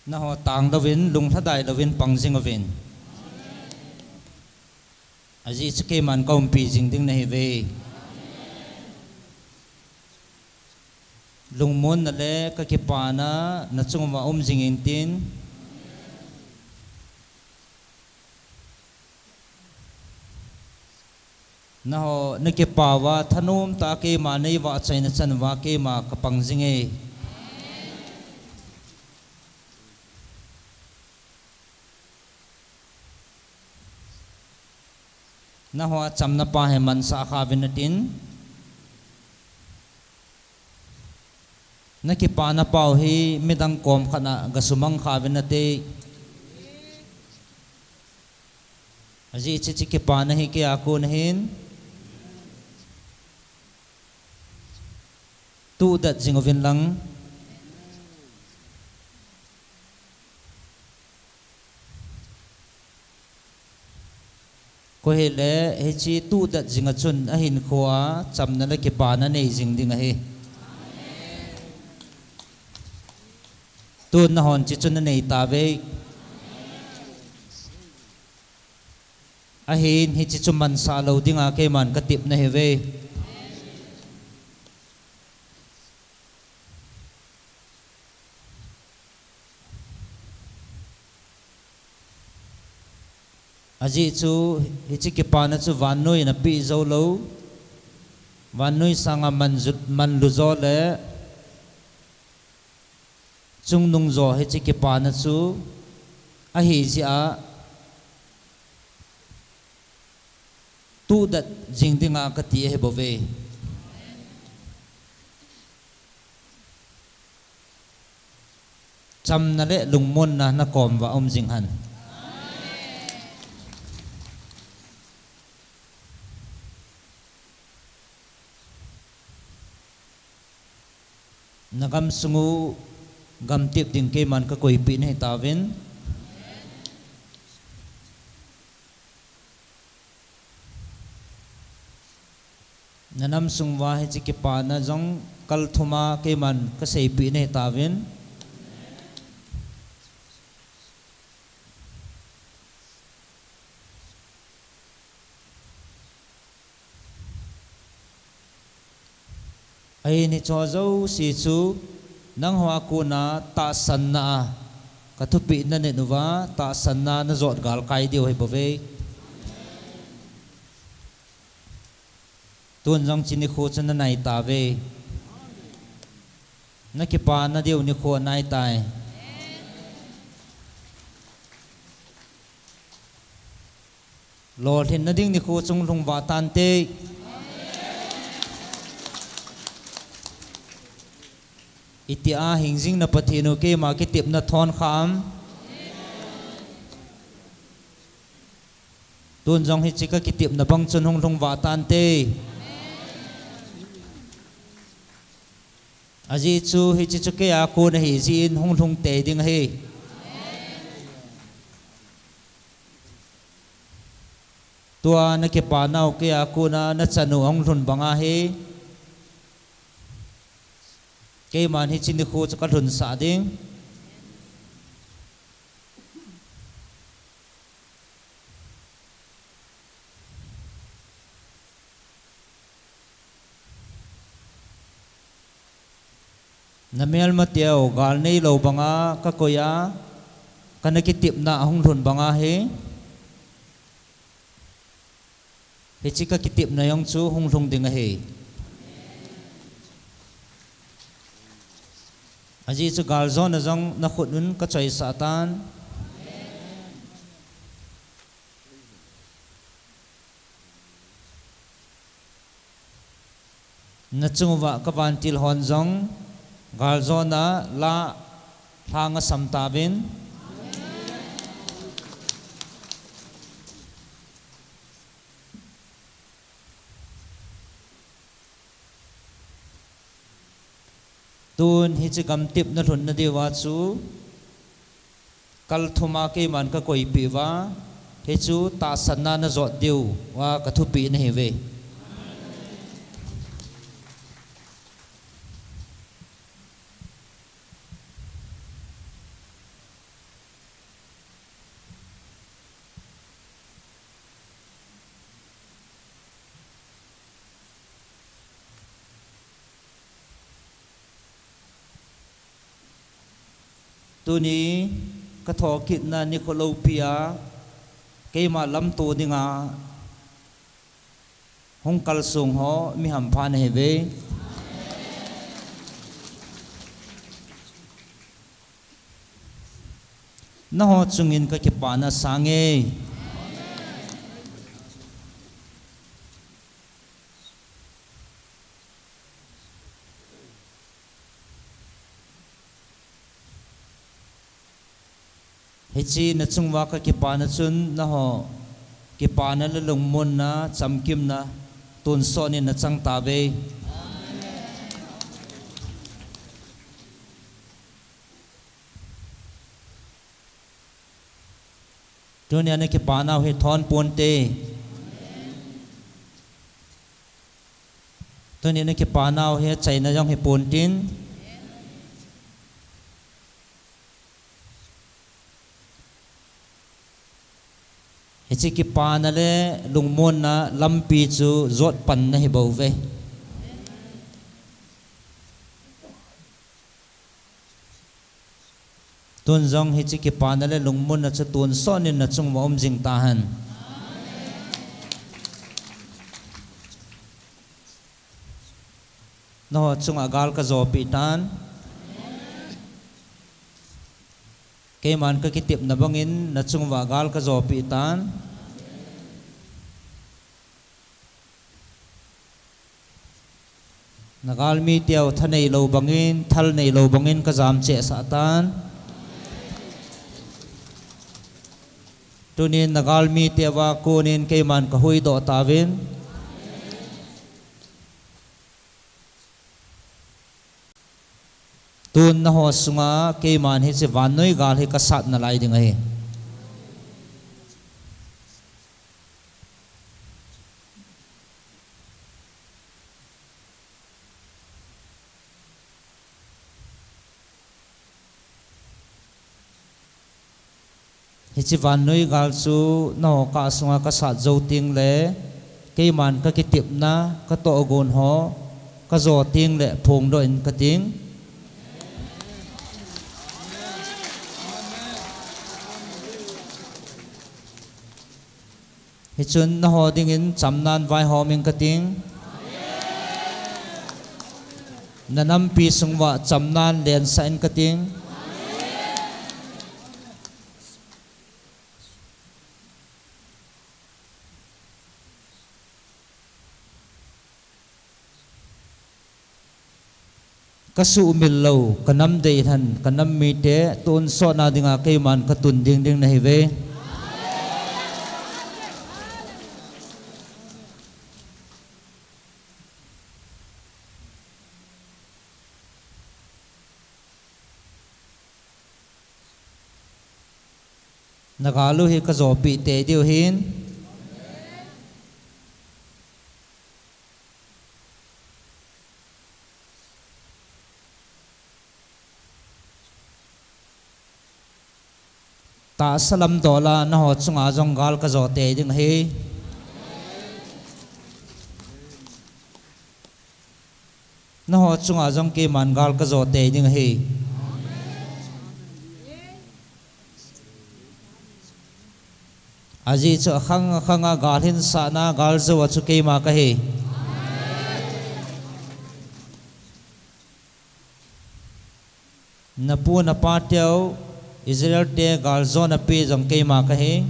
Naho tanglouvin, lunglhadai louvin pang jing uvin. Ajeh chu keiman kaumpi jing ding nahiuve. Lungmonna le kakipana nachung uva um jing intin. Naho nakipauva thanom tah a keima neivahchoina chan uva keima kapang jinge. Naho a chamna pa hi mansah khauvin natin. Nakipana pau hi midang kom khat a gasumang khauvin nate. Ajeh chu hiche kipana hi keia kon ahin. Tuhdet jing uvin lang. Koi hile hiche tuhdet jinga chun ahinkhoa chamna le kipana nei jing ding ahi. Tun nahon hiche chu naneitauve. Ahin hiche chu mansah lou dinga keiman katep nahiuve. Ajeh chu hiche kipana chu vannoiyin apeh joulou, vannoi sanga manlu jo le chungnung jo hiche kipana chu ahijeh a tuhdet jing dinga kati ahibouve. Chamna le lungmonna nakom uva um jing hen. Nagamsung u gamtep ding keiman kakoipeh nahitauvin. Nanamsung uva hiche kipana jong kalthuma keiman kaseipeh nahitauvin. Ahin hicheho jouse chu nangho a kona tahsanna a kathupeh nanit uva tahsanna najot galkai diu ahibouve. Tun jong hiche nikho chu nanaitauve. Nakipana diu nikho anaitai. Lolhinna ding nikho chu hunglhung vah tante. Itia hingjingna Pathen u keima kitepna thon kham. Tun jong hiche kakitepna bang chun hunglhung vah tante. Ajeh chu hiche chu keia kon ahijeh in hunglhung tei ding ahi. Tua nakipanau keiya kona nachanu ahung lhun banga hi, keiman hiche nikho chu kalhunsah ding. Namelmateu gal neilou banga kakoi a, kana kitepna ahung lhun banga hi, hiche kakitepna jong chu hung lhung ding ahi. Ajeh chu galjona jong nakhut un kachoisah tan. Nachunguva kavantil hon jong galjona lah lhang asam tauvin. Tun hiche gamtep nalhunna diuva chu kal thuma keiman kakoipeh uva, hichu tahsanna najot diuva kathupeh nahiuve. Tuni kathokitna nikho loupia keima lamto dinga hung kalsong ho mi hampha nahiuve. Nangho chungin kakipana asange. Hiche nachunguva kakipana chun nangho kipana le lungmonna, chamkimna tonsot in nachang tauve. Tunia nakipanau hi thon ponte. Tunia nakipanau hi achaina jong hiponte. Hiche kipana le lungmonna lampi chu jotpanna hibouve. Tun jong hiche kipana le lungmonna chu tonsot in nachunguva um jing tahen. Nangho chunga gal kajopeh tan. Keiman kakitepna bangin nachunguva gal kajopeh tan. Nagalmiteu thaneilou bangin, thalneilou bangin kajam chehsah tan. Tunin nagalmiteuva konin keiman kahuhdoh tauvin. Tun nangho sunga keiman hiche vannoi gal hi kasat nalai ding ahi. Hiche vannoi gal chu nangho kah sunga kasat jou tengle, keiman kakitepna, katohgon ho kajo tengle phongdoh in kating. Hichun nangho dingin chamnan vaihom in kating. Nanampi sunguva chamnan lensah in kating. Kasuhmil lou, kanam deilhen, kanam mite tonsotna dinga keiman katun ding ding nahiuve. Nagal u hi kajopeh tei diu ahin. Tahsa lam dola naho chunga jong gal kajo tei ding ahi. Naho chunga jong keiman gal kajo tei ding ahi. Ajeh chu akhang akhanga gal hinsahna gal jou a chu keima kahi. Napu napa teu Israel te gal jona pe jong keima kahi.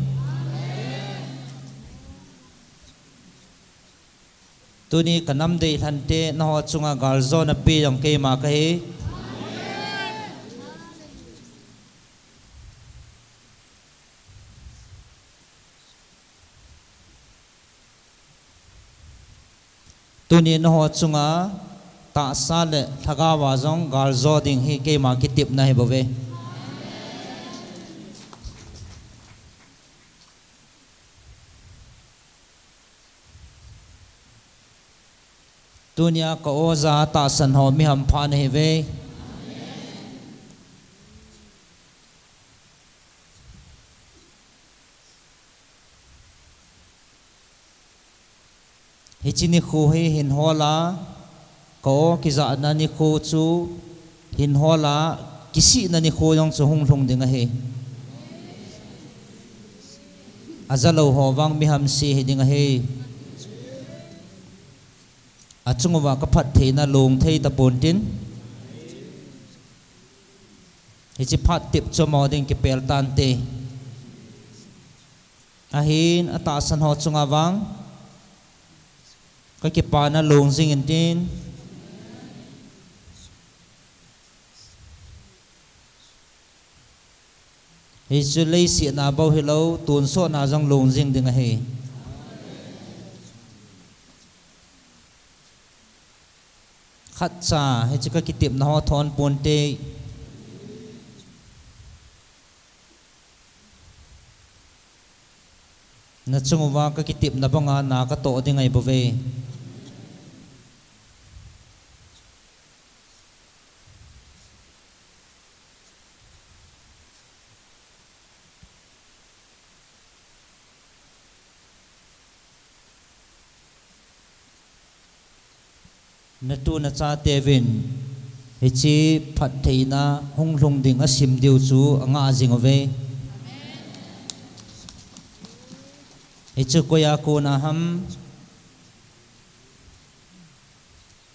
Tuni kanam deilhen te naho chunga gal jona pe jong keima kahi. Tuni naho chunga tahsa le lhagao a jong gal jo ding hi keima kitepna hi bou ve. Tunia ka oja tahsan ho mi hampha nahi ve. Hiche nikho hi hin hola, ka o kijahna nikho chu hin hola, kisihna nikho jong chu hung lhung ding ahi. Ajalou ho vang mi hamse hi ding ahi. Achung uva ka phattheina long thei tapon tin. Hiche phat tep chu amaho ding kipel tante. Ahin atahsan ho chunga vang ka kipana long jing intin. Hichu leiset na bou hilou, tonsot na jong long jing ding ahi. Khatcha, hichu ka kitepna ho thon ponte. Nachung uva ka kitepna banga na ka toh ding ahi bou ve. Natu nachateuvin hiche phattheina hung lhung ding asim diu chu angah jing uve. Hichu koiya kona ham?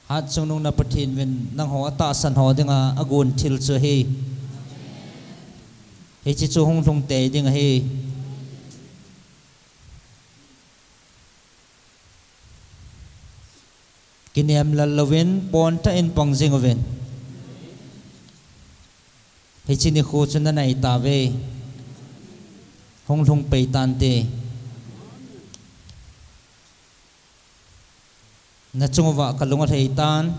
Hatchungnung na Pathen vin nangho atahsan ho dinga agon thil chu ahi. Hiche chu hung lhung tei ding ahi. Kinem lal louvin, pontah in pang jing uvin. Hiche nikho chu nanai tauve. Hung lhung pei tante. Nachung uva kalung alhai tan.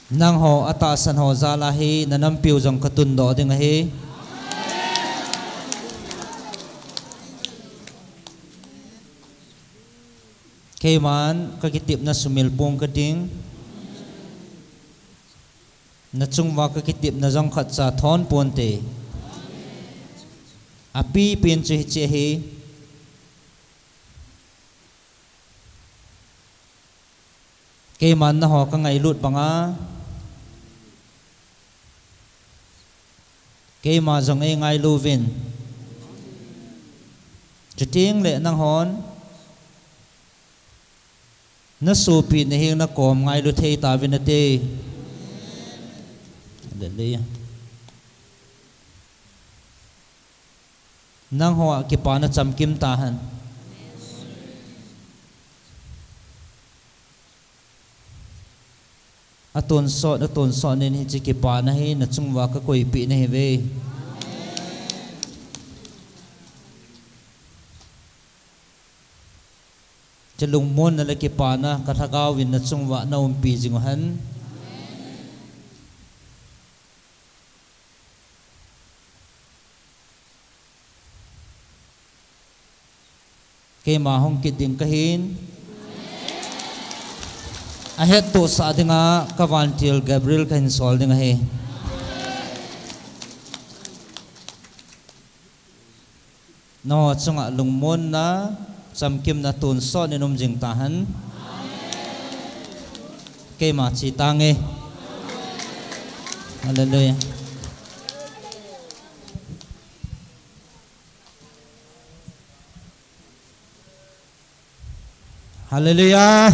Nangho atahsan ho jal a hi nanampiu jong katundoh ding ahi. Keiman kakitepna sumil pong kading. Nachung uva kakitepna jong khatcha thon ponte. Apipen chu hiche ahi. Keiman nangho kangailut banga, keima jong eingailu uvin. Chuteng le nanghon nasopi nahenga nakom ngailu thei tauvin nate. Hallelujah. Nangho a kipana chamkim tahen. Atonsot, atonsot nin hiche kipana hi nachung uva kakoipeh nahiuve. Hiche lungmonna le kipana kalhagao vin nachung uva naumpi jing uhen. Keima hung kit ding kahin. Ahettohsah dinga ka vantil Gabriel kahin sol ding ahi. Nangho chunga lungmonna, chamkimna tonsot in um jing tahen. Keima che tange. Hallelujah. Hallelujah.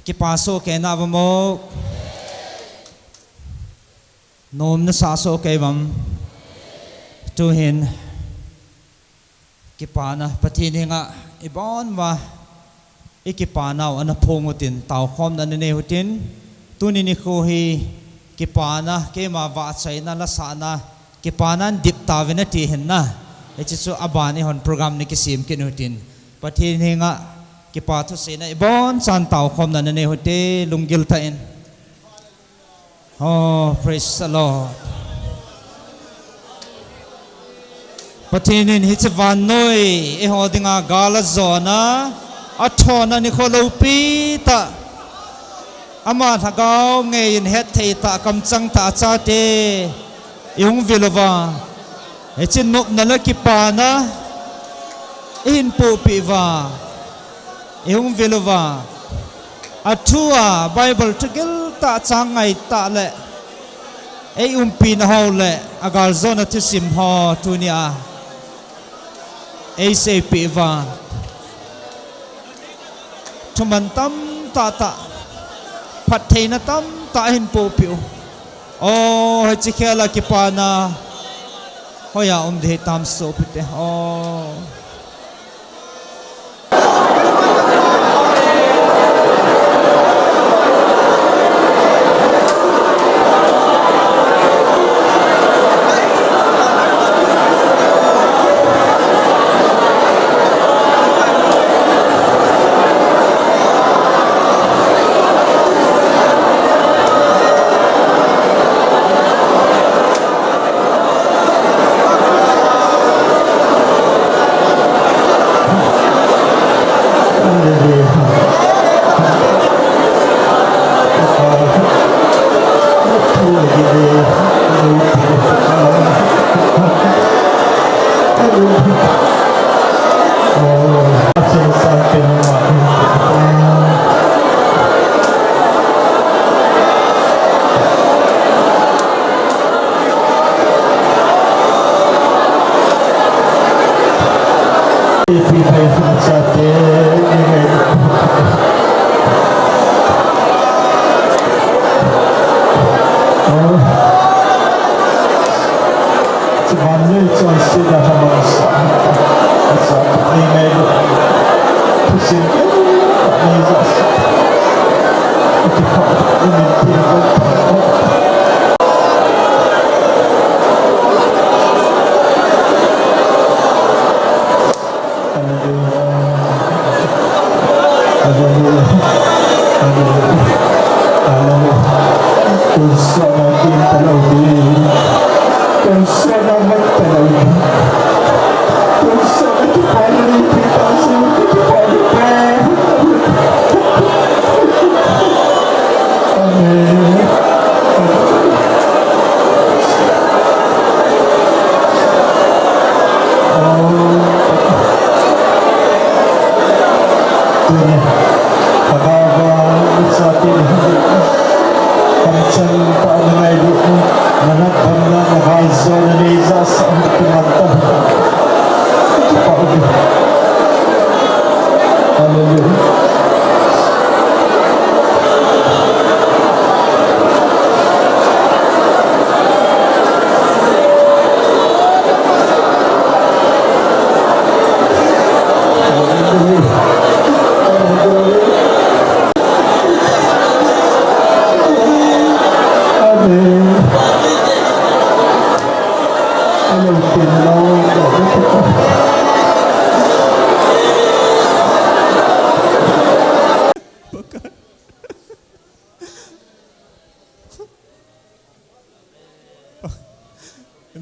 Kipa soh kei na vamo. Nom nasa soh kei vam. Tuhin kipana Pathen henga ibon uva ikipanau ana phong utin, taokhomna nanei utin, tuni nikho hi kipana, keima vahchoina lasahna, kipana nadip tauvin ati hinna. Hiche chu aban ihon program nakisem kit utin, Pathen henga kipa thuseina ibonchan taokhomna nanei ute, lunggil tah in. Oh, praise the Lord. Pathen in hiche vannoi eiho dinga gal ajona, athona nikho loupi tah, ama lhagao ngeiyin hetthei tah, kamchang tah achate ihung vil uva, hiche nopna le kipana ihin pohpeh uva, ihung vil uva, athua Bible thugil tah, chang ngai tah le eiumpina ho le agaljona thusim ho tunia eiseipeh uva, thuman tamtah tah, phattheina tamtah ahin pohpeh u. Oh, hiche khela kipana hoiya um ding hitam sopite. Oh. Hallelujah.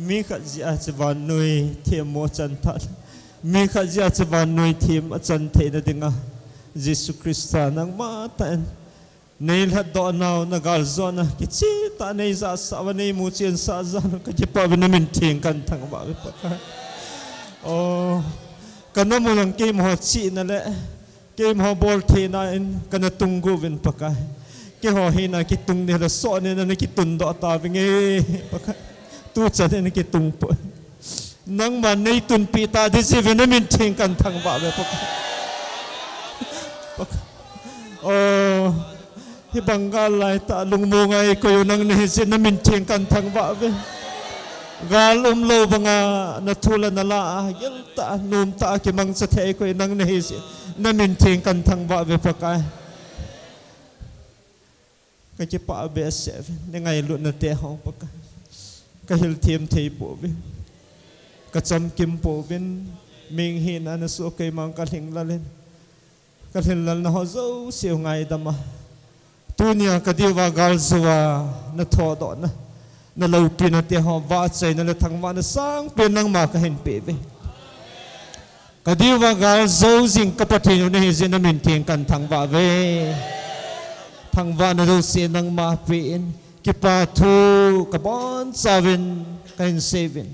Mi khat jeh a chu vannoi themmo achan tha. Mi khat jeh a chu vannoi them achan theina dinga Jesu Christa nangma tah in nei lhatdoh nau, na galjona kicheh tah nei jahsah uva, nei muchen sah jal u kakipah uve, na min theng kahin thangvah uve Pakai. O, ka nam u lang keima ho chihna le keima ho boltheina in kana tung uvin Pakai. Keiho hina kitung ni le soh ni na na kitundoh tauvinge Pakai. Tuchan in kitung poi. Nangman nei tunpeh ta ding jeh uve, na min theng kahin thangvah uve Pakai. Pakai. O, hibang gal laitah lungmong a eikoi u nang nahi jeh in na min theng kahin thangvah uve. Gal umlou banga na thu le na la a giltah a, nomtah a kimangcha thei eikoi u nang nahi jeh in na min theng kahin thangvah uve Pakai. Kakipah behseh uve, na ngailutna te ho Pakai. Kahil them thei pouvin, kachamkim pouvin, mihing hina na soh keima kalhinglel in, kalhinlelna ho jouse u ngaidam a, tunia kadiuva galjou a na thodohna, na loupina te ho vahchoina le thangvahna sangpen nangma kahin peh uve. Kadiuva galjou jing ka Pathen u nahi jeh in na min theng kahin thangvah uve. Thangvahna jouse nangma peh in, kipa thu kabonchauvin kahin sei uvin.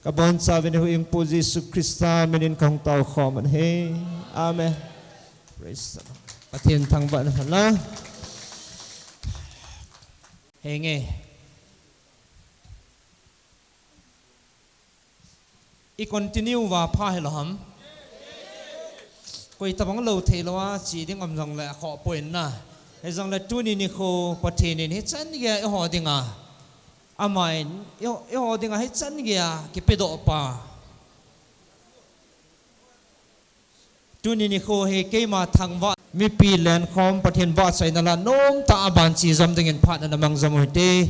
Kabonchauvin huhhingpu Jesu Christa min in kahung taokhom u ahi. Amen. Praise the Lord. Pathen thangvahna pha la. Henge. I continue uva pha hilou ham? Koi tobang lou theilou a che ding um jongle akhoh poi na. Hijongle tuni nikho Pathen in hichan geiya eiho dinga, aman eiho, eiho dinga hichan geiya kipedoh pa. Tuni nikho hi keima thangvah, mipi lenkhom Pathen vahchoina la nomtah a ban che jom dingin phatna na mang jom u hite.